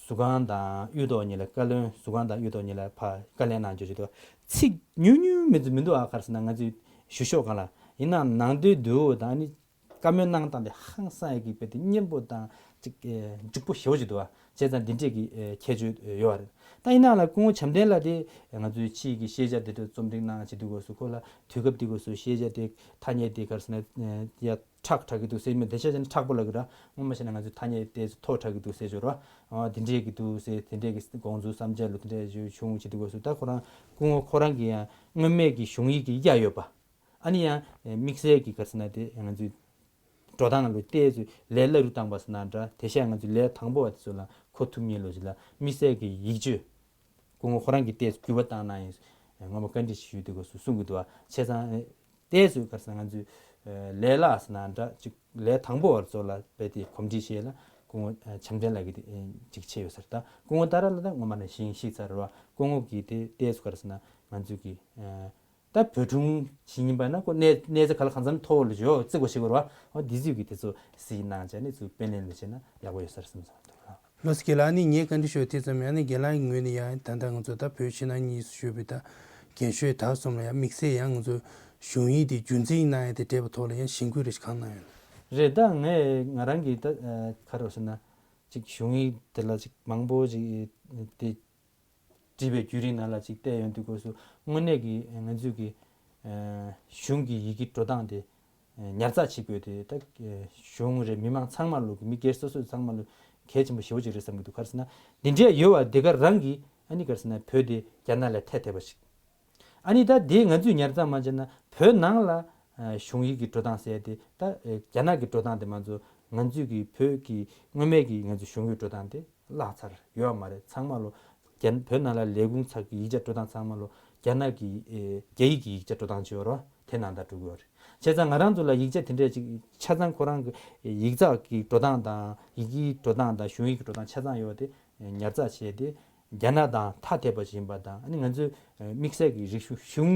ཟུར་ཁང་དང་གཡུ་ཐོག་གཉིས་ལ་བཀའ་བློན་ཟུར་ཁང་དང་གཡུ་ཐོག་གཉིས་ལ་ཕར་བཀའ་ལན་གནང་རྒྱུ་ཞིག་འདུག་ཚིག་ཉུང་ཉུང་མི་འདུག་མི་འདུག་ཨ་ག་རེ་ཟེར་ན་ང་ཚོའི་ཞུ་ཤོག་སྒང་ལ་ཡིན་ནའང་ནང་དོན་འདུག་ད་ནི་ བཀའ་མོལ་གནང་སྟངས་དེ་ཧང་སང་ཡག་གི་དཔེ་དེ་སྙན་པོ་དང་ཅིག་ཨེ་འཇུག་པོ་ཞེ་པོ་ཅིག་འདུག་བ། བྱས་ཙང་འདི་འདྲས་ཀྱི་ཨེ་ཁྱད་ཆོས་ཨེ་ཡོད་རེད། ད་ཡིན་ནའང་ལ་སྐུ་ངོ་བྱམས་ལྡན་ལགས་དེ་ང་ཚོའི་ཕྱིའི་གི་ཤེས་བྱ་དེ་ཚོ་རྩོམ་སྒྲིག་གནང་བྱེད་དུས་སྐབས་སུ་ཁོ་ལ་དུས་སྐབས་དེ་སྐབས་སུ་ཤེས་བྱ་དེ་ཐ་སྙད་དེ་ག་རེ་ཟེར་ན་ཨེ་ཡ་ཁྲག་དྲག་གི་འདུག་ཟེར་མི་དེ་ཆ་ཅན་ཁྲག་པོ་ལབ་གི་ར། སྔོན་མ་བྱས་ན་ང་ཚོའི་ཐ་སྙད་དེ་ཚོ་ཐོག་དྲག་གི་འདུག་ཟེར་ཞོར་བ། ཨ་དེ་འདྲས་ཀྱི་འདུག་ཟེར་དེ་འདྲས་ཀྱི་དགོངས་ཚུལ་བསམ་འཆར་ལོ་དེ་འདྲས་བྱུང་བྱེད་དུས་སྐབས་སུ་ད་ཁོ་རང་སྐུ་ངོ་ཁོ་རང་གི་ཡང་སྔོན་མའི་གི་གཞུང་ཡིག་གི་གཡའ་ཡོད་པ། ཨ་ནི་ཡང་དམིགས་བསལ་གྱི་ག་རེ་ཟེར་ན་དེ་ང་ཚོའི་འགྲོ་སྟངས་ལོ་ཏོག་ཙམ་ལས་སླ་རུ་བཏང་པ་ཟེར་ན་འདྲ། དེ་བཞིན་ང་ཚོའི་ལས་དང་པོ་བ་དེ་ཚོ་ལ་གོ་ཐུབ་མཁན་ལོ་ཞིག་ལ་དམིགས་བསལ་གྱི་ཡིག་ཆོས་སྐུ་ངོ་ཁོ་རང་གིས་ཏོག་ཙམ་འགྱུར་བ་བཏང་གནང་ཡིན་སྔོན་མ་བཀའ་འདྲི་ཞུས་དུས་སྐབས་སུ་གསུང་གི་འདུག་བ། བྱས་ཙང་ཏོག་ཙམ་ག་རེ་ཟེར་ན་ང་ཚོའི་ལས་སླ་ཟེར་ན་འདྲ་ཅིག་ལས་དང་པོ་བ་ཚོ་ལ་རྦད་དེ་གོམས་འདྲིས་བྱས་ལ་སྐུ་ངོ་བྱམས་ལྡན་ལགས་ཀྱིས་ཅིག་བྱས་ཡོད་ཟེར། ད་སྐུ་ངོ་ཏཱ་ར་ལགས་ད་སྔོན་མ་ནས་ཤེས་ཤེས་ཚར་བ། སྐུ་ངོ་གིས་དེ་ཏོག་ཙམ་ག་རེ་ཟེར་ན་ང་ཚོའི་གི་ད་བོད་སྒྲུང་ཞིག་ཡིན་པ་ན་ཁོ་གནས་གནས་ཚད་ག་ལ་གང་འཚམ་མཐོ་བོ་ལ་བརྩི་དགོས་ཤེས་དགོས་རེད་བ། འོ་འདི་ཚོས་ཀྱི་དེ་ཚོ་གཟིགས་གནང་བྱས་ནས་ཚུར་དཔེ་ལེན་ལ་བྱས་ན་ཡག་པོ་ཡོད་ས་རེད་བསམ་སོང་། ལགས་སོ་རྒན་ལགས། ཨ་ནི་ངས་བཀའ་འདྲི་ཞུ་དེ་ཙམ་ཡང་ནི་རྒན་ལགས་ཀྱི་ངོས་ནས་ཡང་ད་ལྟ་ང་ཚོ་ད་བོད་ཕྱི་ནང་གཉིས་སུ་བཞུགས་པའི་ད་རྒན་ཤོས་དག་གསུམ་ལ་ཡང་དམིགས་བསལ་ཡང་ང་ཚོ་གཞུང་ཡིག་དེ་རྒྱུན་འཛིན་གནང་ཡ་དེ་འབྲེལ་བ་ཐོག་ལ་ཡང་གཞེན་སྐུལ་རེ་ཞིག་གང་གནང་ཡོད་ན། རེད། ད་ངས་ང་རང་གི་ད་ག་རེ་ཟེར་ན་ཅིག་གཞུང་ཡིག་དེ་ལ་ཅིག་མང་པོ་ཅིག་དེ་བྲིས་པའི་བརྒྱུད་རིམ་ནང་ལ་ཅིག་བལྟས་ཡོང་དུས་སྐབས་སུ་དངོས་གནས་ཀྱི་ང་ཚོས་ཀྱི་གཞུང་གི་ཡི་གེ་འགྲོ་སྟངས་དེ་ཉར་ཚགས་བྱེད་དགོས་དེ་ད་གཞུང་རེད། མི་མང་ཚང་མ་ལོ་གི་མི་སྒེར་སོ་སོ་ཚང་མ་ལོ་གལ་ཆེན་པོ་ཞེ་པོ་ཅིག་རེད་བསམ་གྱི་འདུག་ག་རེ་ཟེར་ན་འདི་འདྲས་ཡོད་པ་དེ་ག་རང་གི་ཨ་ནི་ག་རེ་ཟེར་ན་བོད་དེ་རྒྱ་ནག་ལས་ཐད་ཐད་པ་ཞིག་ཨ་ནི་ད་དེ་ང་ཚོས་ཉར་ཚགས་མ་བྱས་ན་བོད་ནང་ལ་གཞུང་ཡིག་གི་འགྲོ་སྟངས་ཟེར་དེ་ད་རྒྱ་ནག་གི་འགྲོ་སྟངས་དེ་མ་ཚོ་ང་ཚོས་ཀྱི་བོད་ཀྱི་སྔོན་མའི་གི་ང་ཚོའི་གཞུང་གི་འགྲོ་སྟངས་དེ་བརླག་ཚར་ཡོད་མ་རེད། ཚང་མ་ལོ་རྒྱ་བོད་ནང་ལ་ལས་ཁུངས་ཚགས་ཀྱི་ཡིག་ཆ་འགྲོ་སྟངས་ཚང་མ་ལོ་རྒྱ་ནག་གི་ཨེ་རྒྱ་ཡིག་གི་ཡིག་ཆ་འགྲོ་སྟངས་བྱས་ཡོད་རེད་བ། དེ་ནང་ལྟར་འགྲོ་གི་ཡོད་རེད། བྱས་ཙང་ང་རང་ཚོ་ལ་ཡིག་ཆ་དེ་འདྲས་ཅིག་ཆ་ཚང་ཁོ་རང་གི་ཡིག་ཚགས་ཀྱི་འགྲོ་སྟངས་དང་ཡི་གེའི་འགྲོ་སྟངས་དང་གཞུང་ཡིག་གི་འགྲོ་སྟངས་ཆ་ཚང་ཡོད་དེ་ཉར་ཚགས་བྱས་ཏེ་རྒྱ་ནག་དང་ཐ་དད་པ་ཞིག་ཡིན་པ་དང་ཨ་ནི་ང་ཚོའི་དམིགས་བསལ་གྱི་རིག་གཞུང་གཞུང་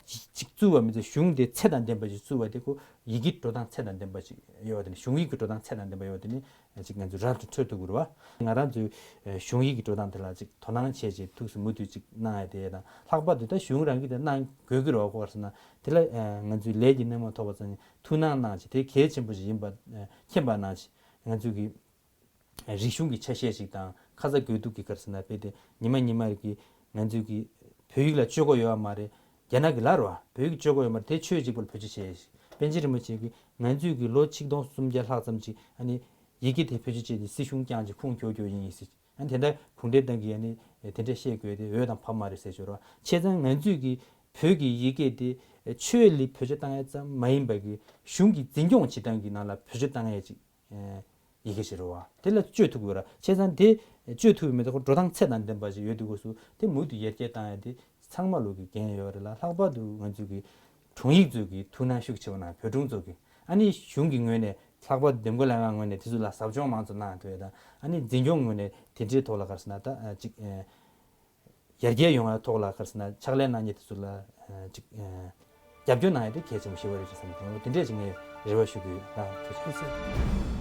ཅིག་བཙུགས་པ་མི་ཚད་གཞུང་དེ་ཚད་དང་ལྡན་པ་ཞིག་བཙུགས་པ་དེ་ཁོ་ཡི་གེ་འགྲོ་སྟངས་ཚད་དང་ལྡན་པ་ཞིག་ཡོད་པ་དེ་ནི་གཞུང་ཡིག་གི་འགྲོ་སྟངས་ཚད་དང་ལྡན་པ་ཡོད་པ་དེ་ནི་ཅིག་ང་ཚོས་རབ་ཏུ་འཕྲོད་ཐུབ་དགོས་རེད་བ། ང་རང་ཚོའི་གཞུང་ཡིག་གི་འགྲོ་སྟངས་དེ་ལ་ཅིག་དོ་སྣང་བྱས་རྗེས་ཐུགས་སུ་མུ་མཐུད་ཅིག་གནང་ཡ་དེ་དང་ལྷག་པར་དུ་ད་གཞུང་རང་གིས་དེ་གནང་དགོས་ཀྱི་རེད་བ། གོ་བར་སོང་ན་དེ་ལ་ང་ཚོའི་ལས་ཀྱི་སྣེ་མོ་ཐོགས་པ་ཙམ་ཐུགས་སྣང་གནང་བྱས་དེ་གལ་ཆེན་པོ་ཞིག་ཡིན་པ་མཁྱེན་པ་གནང་བྱས་ང་ཚོས་ཀྱི་རིག་གཞུང་གི་ཆ་ཤས་ཤིག་དང་ཁ་ཚ་དགོས་གཏུགས་ཀྱི་ག་རེ་ཟེར་ན་དཔེ་དེ་ཉི་མ་ཉི་མ་རིག་གི་ང་ཚོས་ཀྱི་བོད་ཡིག་ལ་སྤྱོད་སྒོ་ཡོད་མ་རེད། རྒྱ་ནག་གི་ལབ་རེད་བ། བོད་ཡིག་སྤྱོད་སྒོ་ཡོད་མ་རེད། དེ་ཆོས་གཅིག་པུ་ལ་བེད་སྤྱོད་བྱས། པཎ་ཆེན་རིན་པོ་ཆེ་གིས་ང་ཚོས་ཀྱི་ལོ་ཆིག་སྟོང་སུམ་བརྒྱ་ལྷག་ཙམ་ཅིག་ཨ་ནི་ཡི་གེ་དེ་བེད་སྤྱོད་བྱས་ཏེ་སྲིད་གཞུང་བསྐྱངས་ཀྱི་ཁུངས་འཁྱོལ་འཁྱོལ་ཡིན་ཟེར། ཨ་ནི་དེ་འདྲ་གུང་ཁྲན་ཏང་གིས་ཨ་ནི་དེ་འདྲ་བཤད་དགོས་དེ་འོས་དང་འཕམ་མ་རེད་ཟེར་ཞོར་བ། བྱས་ཙང་ང་ཚོས་ཀྱི་བོད་ཀྱི་ཡི་གེ་དེ་ཆོས་ལ་བེད་སྤྱོད་བཏང་ཡ་ཙམ་མ་ཡིན་པ་གི་གཞུང་གི་འཛིན་སྐྱོང་བྱེད་སྟངས་ཀྱི་ནང་ལ་བེད་སྤྱོད་བཏང་ཡ་ཅིག་ཡི་གེ་ཞིག་རེད་བ། དེ་ལ་སྤྱོད་ཐུབ་དགོས་ར། བྱས་ཙང་དེ་སྤྱོད་ཐུབ་མི་ཐོག་འགྲོ་སྟངས་ཚད་དང་ལྡན་པ་ཞིག་ཡོད་དུས་སྐབས་སུ་དེ་མུ་མཐུད་ཡར་རྒྱས་བཏང་ཡ་དེ་ཚང་མ་ལོ་གི་འགན་ཡོད་རེད་ལ། ལྷག་པར་དུ་ང་ཚོ་གི་དྲུང་ཡིག་ཚོ་གི་ཐུགས་སྣང་ཤུགས་ཆེ་བ་གནང་། བོད་དྲུང་ཚོ་གི་ཨ་ནི་གཞུང་གི་ངོས་ནས་ལྷག་པར་དུ་འདེམས་བསྐོ་ལྷན་ཁང་ངོས་ནས་དེ་ཚོ་ལ་ཟབ་སྦྱོང་མང་ཙམ་གནང་ཐུབ་ཡ་དང་ཨ་ནི་འཛིན་སྐྱོང་ངོས་ནས་དེ་འདྲའི་ཐོག་ལ་ག་རེ་ཟེར་ན་ད་ཅིག་ཡར་རྒྱས་ཡོང་བའི་ཐོག་ལ་ག་རེ་ཟེར་ན་ཕྱག་ལས་གནང་མཁན་དེ་ཚོ་ལ་ཅིག་རྒྱབ་སྐྱོར་གནང་ཡ་དེ་གལ་ཆེན་པོ་ཞིག་རེད་བསམ་གྱི་འདུག་དེ་འདྲས་ཅིག་ངས་རེ་བ་ཞུ་གི་ཡོད། ཐུགས་རྗེ་ཆེ།